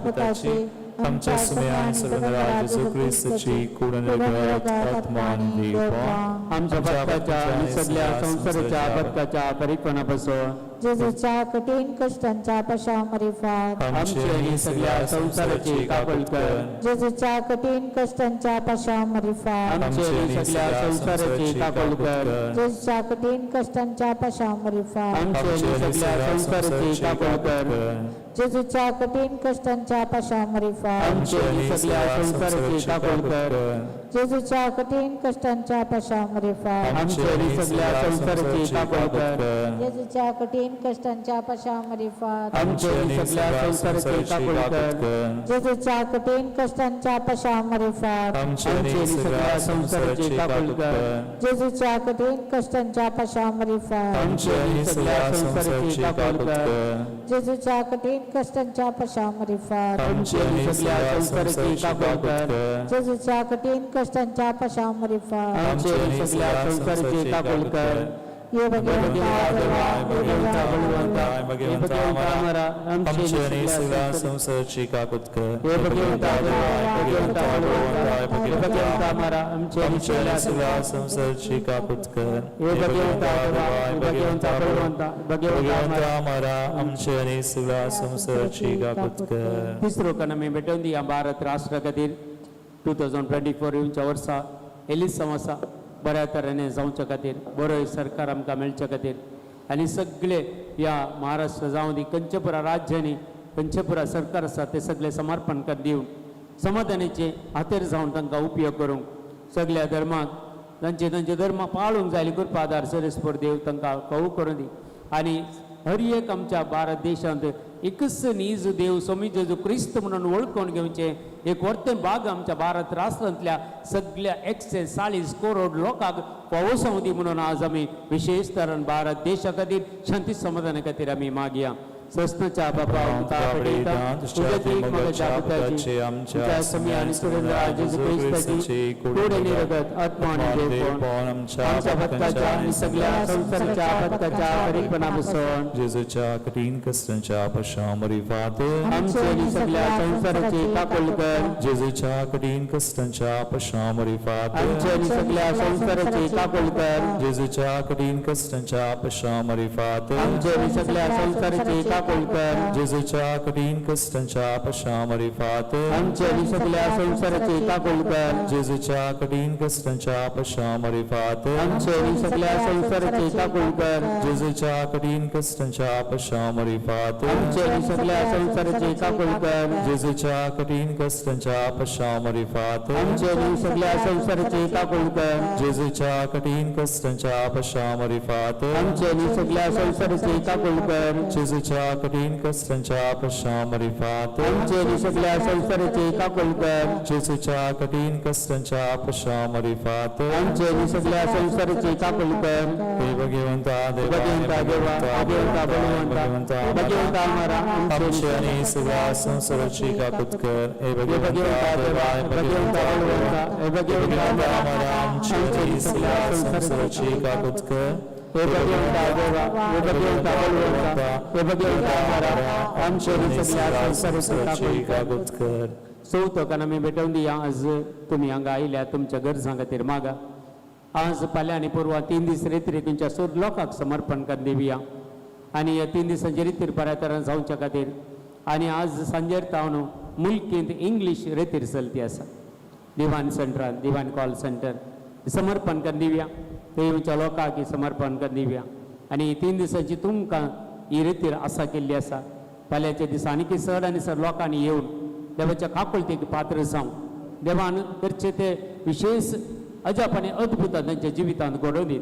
पुताची, आमच्या स्वामी आनी सर्वंद्र जेजू क्रिस्ताची कूड निर्गत आत्मा आनी देवपण आमच्या पत्ताच्या आनी सगळ्या संवसाराच्या पत्ताच्या परिपणा पासून. जेजूच्या कठीण कश्टांच्या पशा मरिफात आमचे आनी सगळ्या संवसाराची काकूट कर. जेजूच्या कठीण कश्टांच्या पशा मरिफात आमचे आनी सगळ्या संवसाराची काकूट कर. जेजूच्या कठीण कश्टांच्या पशा मरिफात आमचे आनी सगळ्या संवसाराची काकूट कर. जेजूच्या कठीण कश्टांच्या पशा मरिफात आमचे आनी सगळ्या संवसाराची काकूट कर. जेजूच्या कठीण कश्टांच्या पशा मरिफात आमचे आनी सगळ्या संवसाराची काकूट कर. जेजूच्या कठीण कश्टांच्या पशा मरिफात आमचे आनी सगळ्या संवसाराची काकूट कर. जेजूच्या कठीण कश्टांच्या पशा मरिफात आमचे आनी सगळ्या संवसाराची काकूट कर. जेजूच्या कठीण कश्टांच्या पशा मरिफात आमचे आनी सगळ्या संवसाराची काकूट कर. जेजूच्या कठीण कश्टांच्या पशा मरिफात आमचे आनी सगळ्या संवसाराची काकूट कर. जेजूच्या कठीण कश्टांच्या पशा मरिफात आमचे आनी सगळ्या संवसाराची काकूट कर. ये भगवंता देवा, भगवंता बळवंता, हे भगवंता अमरा, आमचे आनी सगळ्या संवसाराची काकूट कर. हे भगवंता देवा, भगवंता बळवंता, हे भगवंता अमरा, आमचे आनी आमचे आनी सगळ्या संवसाराची काकूट कर. हे भगवंता देवा, भगवंता बळवंता, भगवंता भगवंता अमरा, आमचे आनी सगळ्या संवसाराची काकूट कर. तिसरो कण आमी भेटोवन दिया भारत राष्ट्रा खातीर 2024 येवच्या वर्सा एलिसांव आसा बऱ्या तरेने जावच्या खातीर, बरो सरकार आमकां मेळच्या खातीर आनी सगळे ह्या महाराष्ट्र जावं दी खंयच्या राज्यांनी खंयच्या सरकार आसा ते सगळे समर्पण कर दिवन समाधानाचे हातेर जावन तांकां उपयोग करूंक सगळ्या धर्माक तांचे तांचे धर्म पाळूंक जाय कृपा आदार सरेस्पर देव तांकां कवू करूं दी आनी हर एक आमच्या भारत देशांत एकच नीज देव स्वामी जेजू क्रिस्त म्हणून वळखून घेवचें एक वर्तन भाग आमच्या भारत राष्ट्रांतल्या सगळ्या 140 करोड लोकांक फावो जावं दी म्हणून आज आमी विशेष तरान भारत देशा खातीर शांती समाधाना खातीर आमी मागया. सस्नाच्या बापा तुझ्या मोगाच्या पुताची, आमच्या समी आनी सुरेंद्र जेजू क्रिस्ताची कूड आनी रगत आत्मा आनी देवपण आमच्या भक्ताच्या आनी सगळ्या संवसाराच्या भक्ताच्या करीपणा बसोन जेजूच्या कठीण कष्टांच्या पशा मरिफात आमचे आनी सगळ्या संवसाराची काकूट कर. जेजूच्या कठीण कष्टांच्या पशा मरिफात आमचे आनी सगळ्या संवसाराची काकूट कर. जेजूच्या कठीण कष्टांच्या पशा मरिफात आमचे आनी सगळ्या संवसाराची काकूट कर. जेजूच्या कठीण कष्टांच्या पशा मरिफात आमचे आनी सगळ्या संवसाराची काकूट कर. जेजूच्या कठीण कष्टांच्या पशा मरिफात आमचे आनी सगळ्या संवसाराची काकूट कर. जेजूच्या कठीण कष्टांच्या पशा मरिफात आमचे आनी सगळ्या संवसाराची काकूट कर. जेजूच्या कठीण कष्टांच्या पशा मरिफात आमचे आनी सगळ्या संवसाराची काकूट कर. जेजूच्या कठीण कष्टांच्या पशा मरिफात आमचे आनी सगळ्या संवसाराची काकूट कर. जेजूच्या कठीण कष्टांच्या पशा मरिफात आमचे आनी सगळ्या संवसाराची काकूट कर. जेजूच्या कठीण कष्टांच्या पशा मरिफात आमचे आनी सगळ्या संवसाराची काकूट कर. हे भगवंता देवा, भगवंता देवा, भगवंता बळवंता, भगवंता अमरा, आमचे आनी सगळ्या संवसाराची काकूट कर. हे भगवंता देवा, भगवंता बळवंता, हे भगवंता अमरा, आमचे आनी सगळ्या संवसाराची काकूट कर. हे भगवंता देवा, हे भगवंता बळवंता, हे भगवंता अमरा, आमचे आनी सगळ्या संवसाराची काकूट कर. चवथो कण आमी भेटोवन दिया. आज तुमी हांगा आयल्या तुमच्या गरजां खातीर मागा. आज फाल्यां आनी परवां 3 दीस रेतीर तुमच्या सोद लोकांक समर्पण कर दिवया आनी ह्या 3 दिसांचे रेतीर बऱ्या तरान जावच्या खातीर आनी आज सांजेर तावन मुलकींत इंग्लीश रेतीर चलती आसा दिवान सेंटरान दिवान कॉल सेंटर समर्पण कर दिवया ते तुमच्या लोकांक समर्पण कर दिवया आनी 3 दिसांची तुमकां ही रेतीर आसा केल्ली आसा. फाल्यांच्या दिसा आनीक चड आनी चड लोकांनी येवन देवाच्या काकुळतेक पात्र जावं देवान करचे ते विशेष अजाप आनी अद्भुतां तांच्या जिवितांत घडोवन दीत.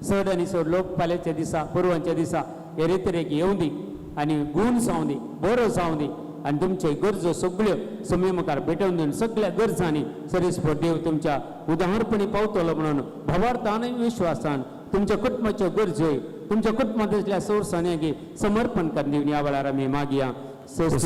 चड आनी चड लोक फाल्यांच्या दिसा परवांच्या दिसा हे रेतरेक येवं दी आनी गूण जावं दी बरो जावं दी आनी तुमच्यो गरजो सगळ्यो समे मुखार भेटोवन दिवन सगळ्या गरजांनी सरेस्पर देव तुमच्या उदाहरणपणी पावतलो म्हणून भावार्थान आनी विश्वासान तुमच्या कुटुंबाच्यो गरजो तुमच्या कुटुंबांतल्या सोर्सांनी समर्पण कर दिवन ह्या वेळार आमी मागया. तुझ्या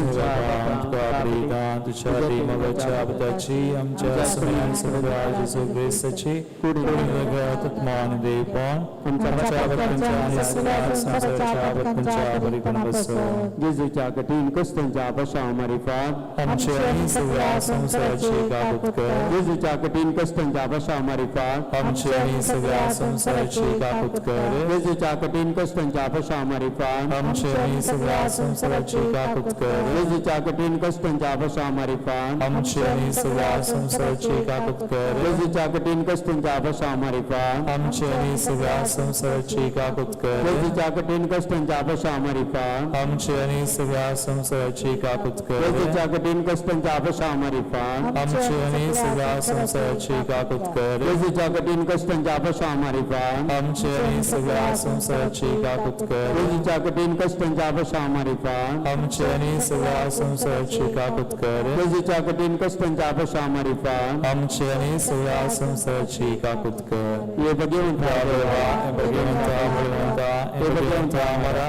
पुताची आमच्या सगळ्या जेजू क्रिस्ताची मान देवपण आमच्या भक्तांच्या सगळ्या संसाराच्या भक्तांच्या परिपूर्ण बसो. जेजूच्या कठीण कश्टांच्या पशाव मारिफात आमच्या आणि सगळ्या संसाराची काकूत कर. जेजूच्या कठीण कश्टांच्या पशाव मारिफात आमच्या आणि सगळ्या संसाराची काकूत कर. जेजूच्या कठीण कश्टांच्या पशाव मारिफात आमच्या आणि सगळ्या संसाराची काकूत कर. जेजूच्या कठीण कश्टांच्या पशाव मारिफात आमच्या आणि सगळ्या संसाराची काकूत कर. जेजूच्या कठीण कश्टांच्या पशाव मारिफात आमच्या आणि सगळ्या संसाराची काकूत कर. जेजूच्या कठीण कश्टांच्या पशाव मारिफात आमच्या आणि सगळ्या संसाराची काकूत कर. जेजूच्या कठीण कश्टांच्या पशाव मारिफात आमच्या आणि सगळ्या संसाराची काकूत कर. जेजूच्या कठीण कश्टांच्या पशाव मारिफात आमच्या आणि सगळ्या संसाराची काकूत कर. जेजूच्या कठीण कश्टांच्या पशाव मारिफात आमच्या आणि सगळ्या संसाराची काकूत कर. जेजूच्या कठीण कश्टांच्या पशाव मारिफात आमच्या आणि सगळ्या संसाराची काकूत कर. हे भगवंता देवा, भगवंता भगवंता, हे भगवंता आम्हाला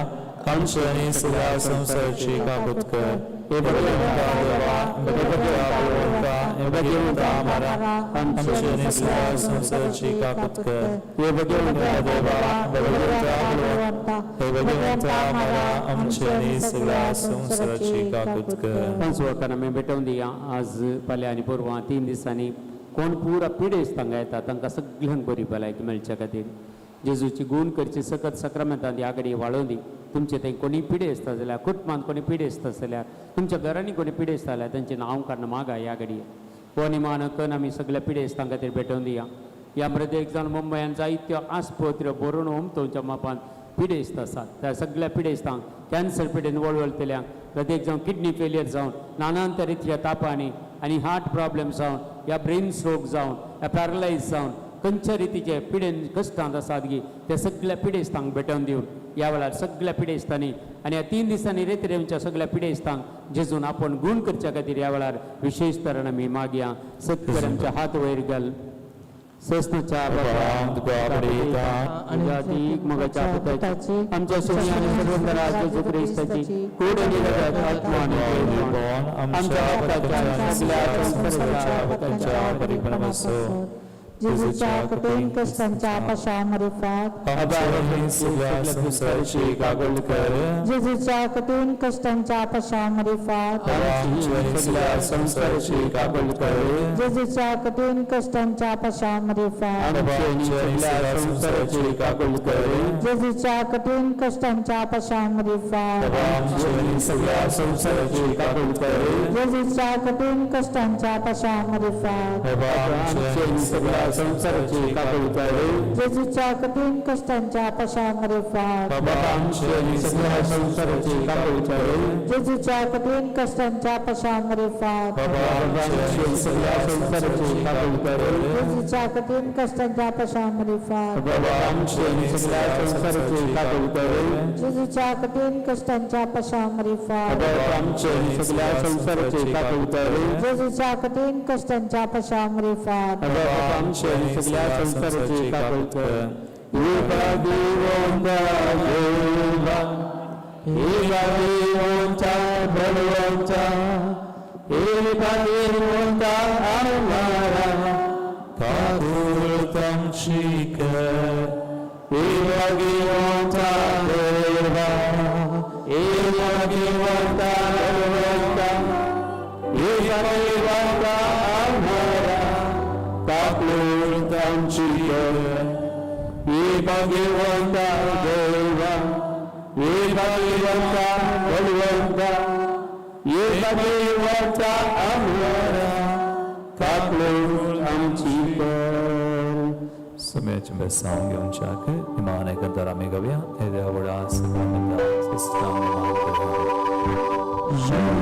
आमच्या आणि सगळ्या संसाराची काकूत कर. हे भगवंता देवा, भगवंता भगवंता, हे भगवंता आम्हाला आमच्या आणि सगळ्या संसाराची काकूत कर. हे भगवंता देवा, भगवंता भगवंता, हे भगवंता आम्हाला आमच्या आणि सगळ्या संसाराची काकूत कर. पांच आमी भेटोवन दिया आज फाल्यां आनी परवां 3 दिसांनी कोण पुरा पिडेस्त हांगा येता तांकां सगळ्यांक बरी भलायकी मेळच्या खातीर जेजूची गूण करची सकत सक्रमेंतांत ह्या घडये वाळोवन दी. तुमचे थंय कोणी पिडेस्त जाल्यार, कुटुंबांत कोणी पिडेस्त जाल्यार, तुमच्या घरांनी कोणी पिडेस्त जाल्यार तांचें नांव काडून मागा ह्या घडये. हो निमान कन आमी सगळ्या पिडेस्तां खातीर भेटोवन दिया. ह्या मृदेक जावन मुंबयान जायत्यो आस्पत्र्यो बरोवन ओमतोवच्या मापान पिडेस्त आसात त्या सगळ्या पिडेस्तांक कॅन्सर पिडेन वळवळतल्यांक, प्रत्येक जावन किडनी फेलियर जावन नानान तरेच्या तापांनी आनी हार्ट प्रॉब्लेम जावन या ब्रेन स्ट्रोक जावन या पॅरलायज जावन खंयच्या रितीचे पिडेन कश्टांत आसात गी त्या सगळ्या पिडेस्तांक भेटोवन दिवन ह्या वेळार सगळ्या पिडेस्तांनी आनी ह्या 3 दिसांनी रेतरेंच्या सगळ्या पिडेस्तांक जेजून आपण गूण करच्या खातीर ह्या वेळार विशेश तरान आमी मागया. सत्करांच्या हात वयर घाल. सस्नच्या मोगाच्या पुताची आमच्या सुनी आणि सर्वंतरा जेजू क्रिस्ताची कूड आणि रगत, आत्मा आणि देवपण आमच्या भक्तांच्या सगळ्या संसाराच्या भक्तांच्या परिपूर्ण बसो. जेजूच्या कठीण कश्टांच्या पशाव मारिफात आमच्या आणि सगळ्या संसाराची काकूत कर. जेजूच्या कठीण कश्टांच्या पशाव मारिफात आमच्या आणि सगळ्या संसाराची काकूत कर. जेजूच्या कठीण कश्टांच्या पशाव मारिफात आमच्या आणि सगळ्या संसाराची काकूत कर. जेजूच्या कठीण कश्टांच्या पशाव मारिफात आमच्या आणि सगळ्या संसाराची काकूत कर. जेजूच्या कठीण कश्टांच्या पशाव मारिफात आमच्या आणि सगळ्या संसाराची काकूत कर. जेजूच्या कठीण कश्टांच्या पशाव मारिफात आमच्या आणि सगळ्या संसाराची काकूत कर. जेजूच्या कठीण कश्टांच्या पशाव मारिफात आमच्या आणि सगळ्या संसाराची काकूत कर. जेजूच्या कठीण कश्टांच्या पशाव मारिफात आमच्या आणि सगळ्या संसाराची काकूत कर. जेजूच्या कठीण कश्टांच्या पशाव मारिफात आमच्या आणि सगळ्या संसाराची काकूत कर. जेजूच्या कठीण कश्टांच्या पशाव मारिफात आमच्या आणि सगळ्या संसाराची काकूत कर. एका देवांचा देवा, एका देवांचा बळवंता, एका देवांचा आम्हाला काकूत आमची कर. एका देवांचा देवा, एका देवांचा बळवंता, एका देवांचा आम्हाला काकूत आमची कर. एका देवांचा देवा, एका देवांचा बळवंता, एका देवाचा आम्हाला काकूत आमची कर. समयाचें बेसांव घेवच्याक निमान एकंदर आमी गावया. येद्या व्हडा सगळ्या सिस्टम निमान करूया. Amen.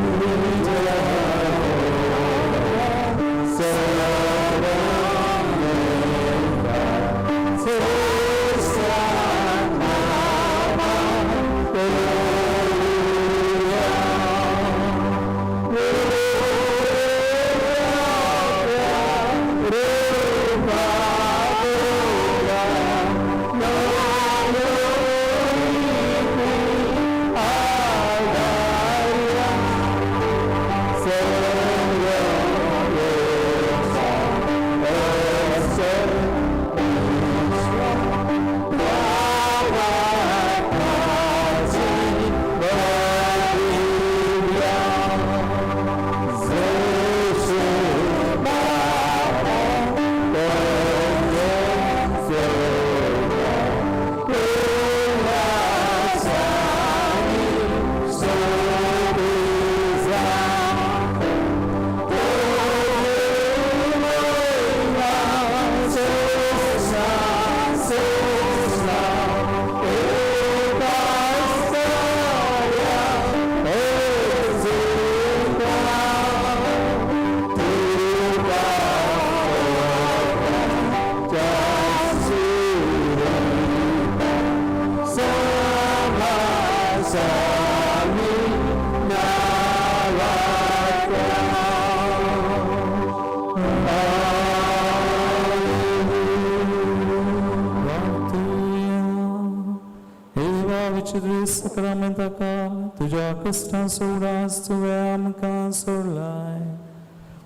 सक्रामेंताका तुज्या कश्टांचो उडास तुवें आमकां सोडलाय.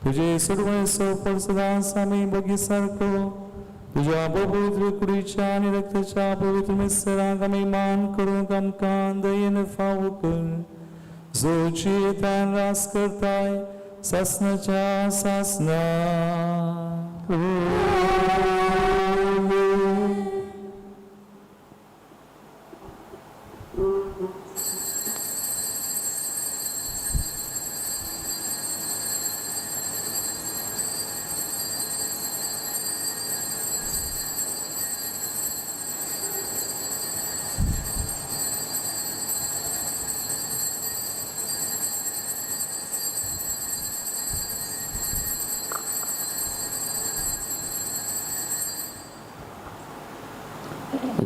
तुजे सोडवणेचो फळ सदांच आमी भोगी सारको तुज्या पवित्र कुडीच्या आनी रक्ताच्या पवित्र मिस्तरांक आमी मान करूंक आमकां दयेन फावो कर, जो जियेतान रास करताय सासनाच्या सासना.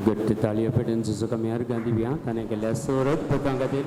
घट्ट ताळयो पेटून जेजूक आमी अर्गां दिवया ताणें केल्ल्या सोरत भोगां खातीर.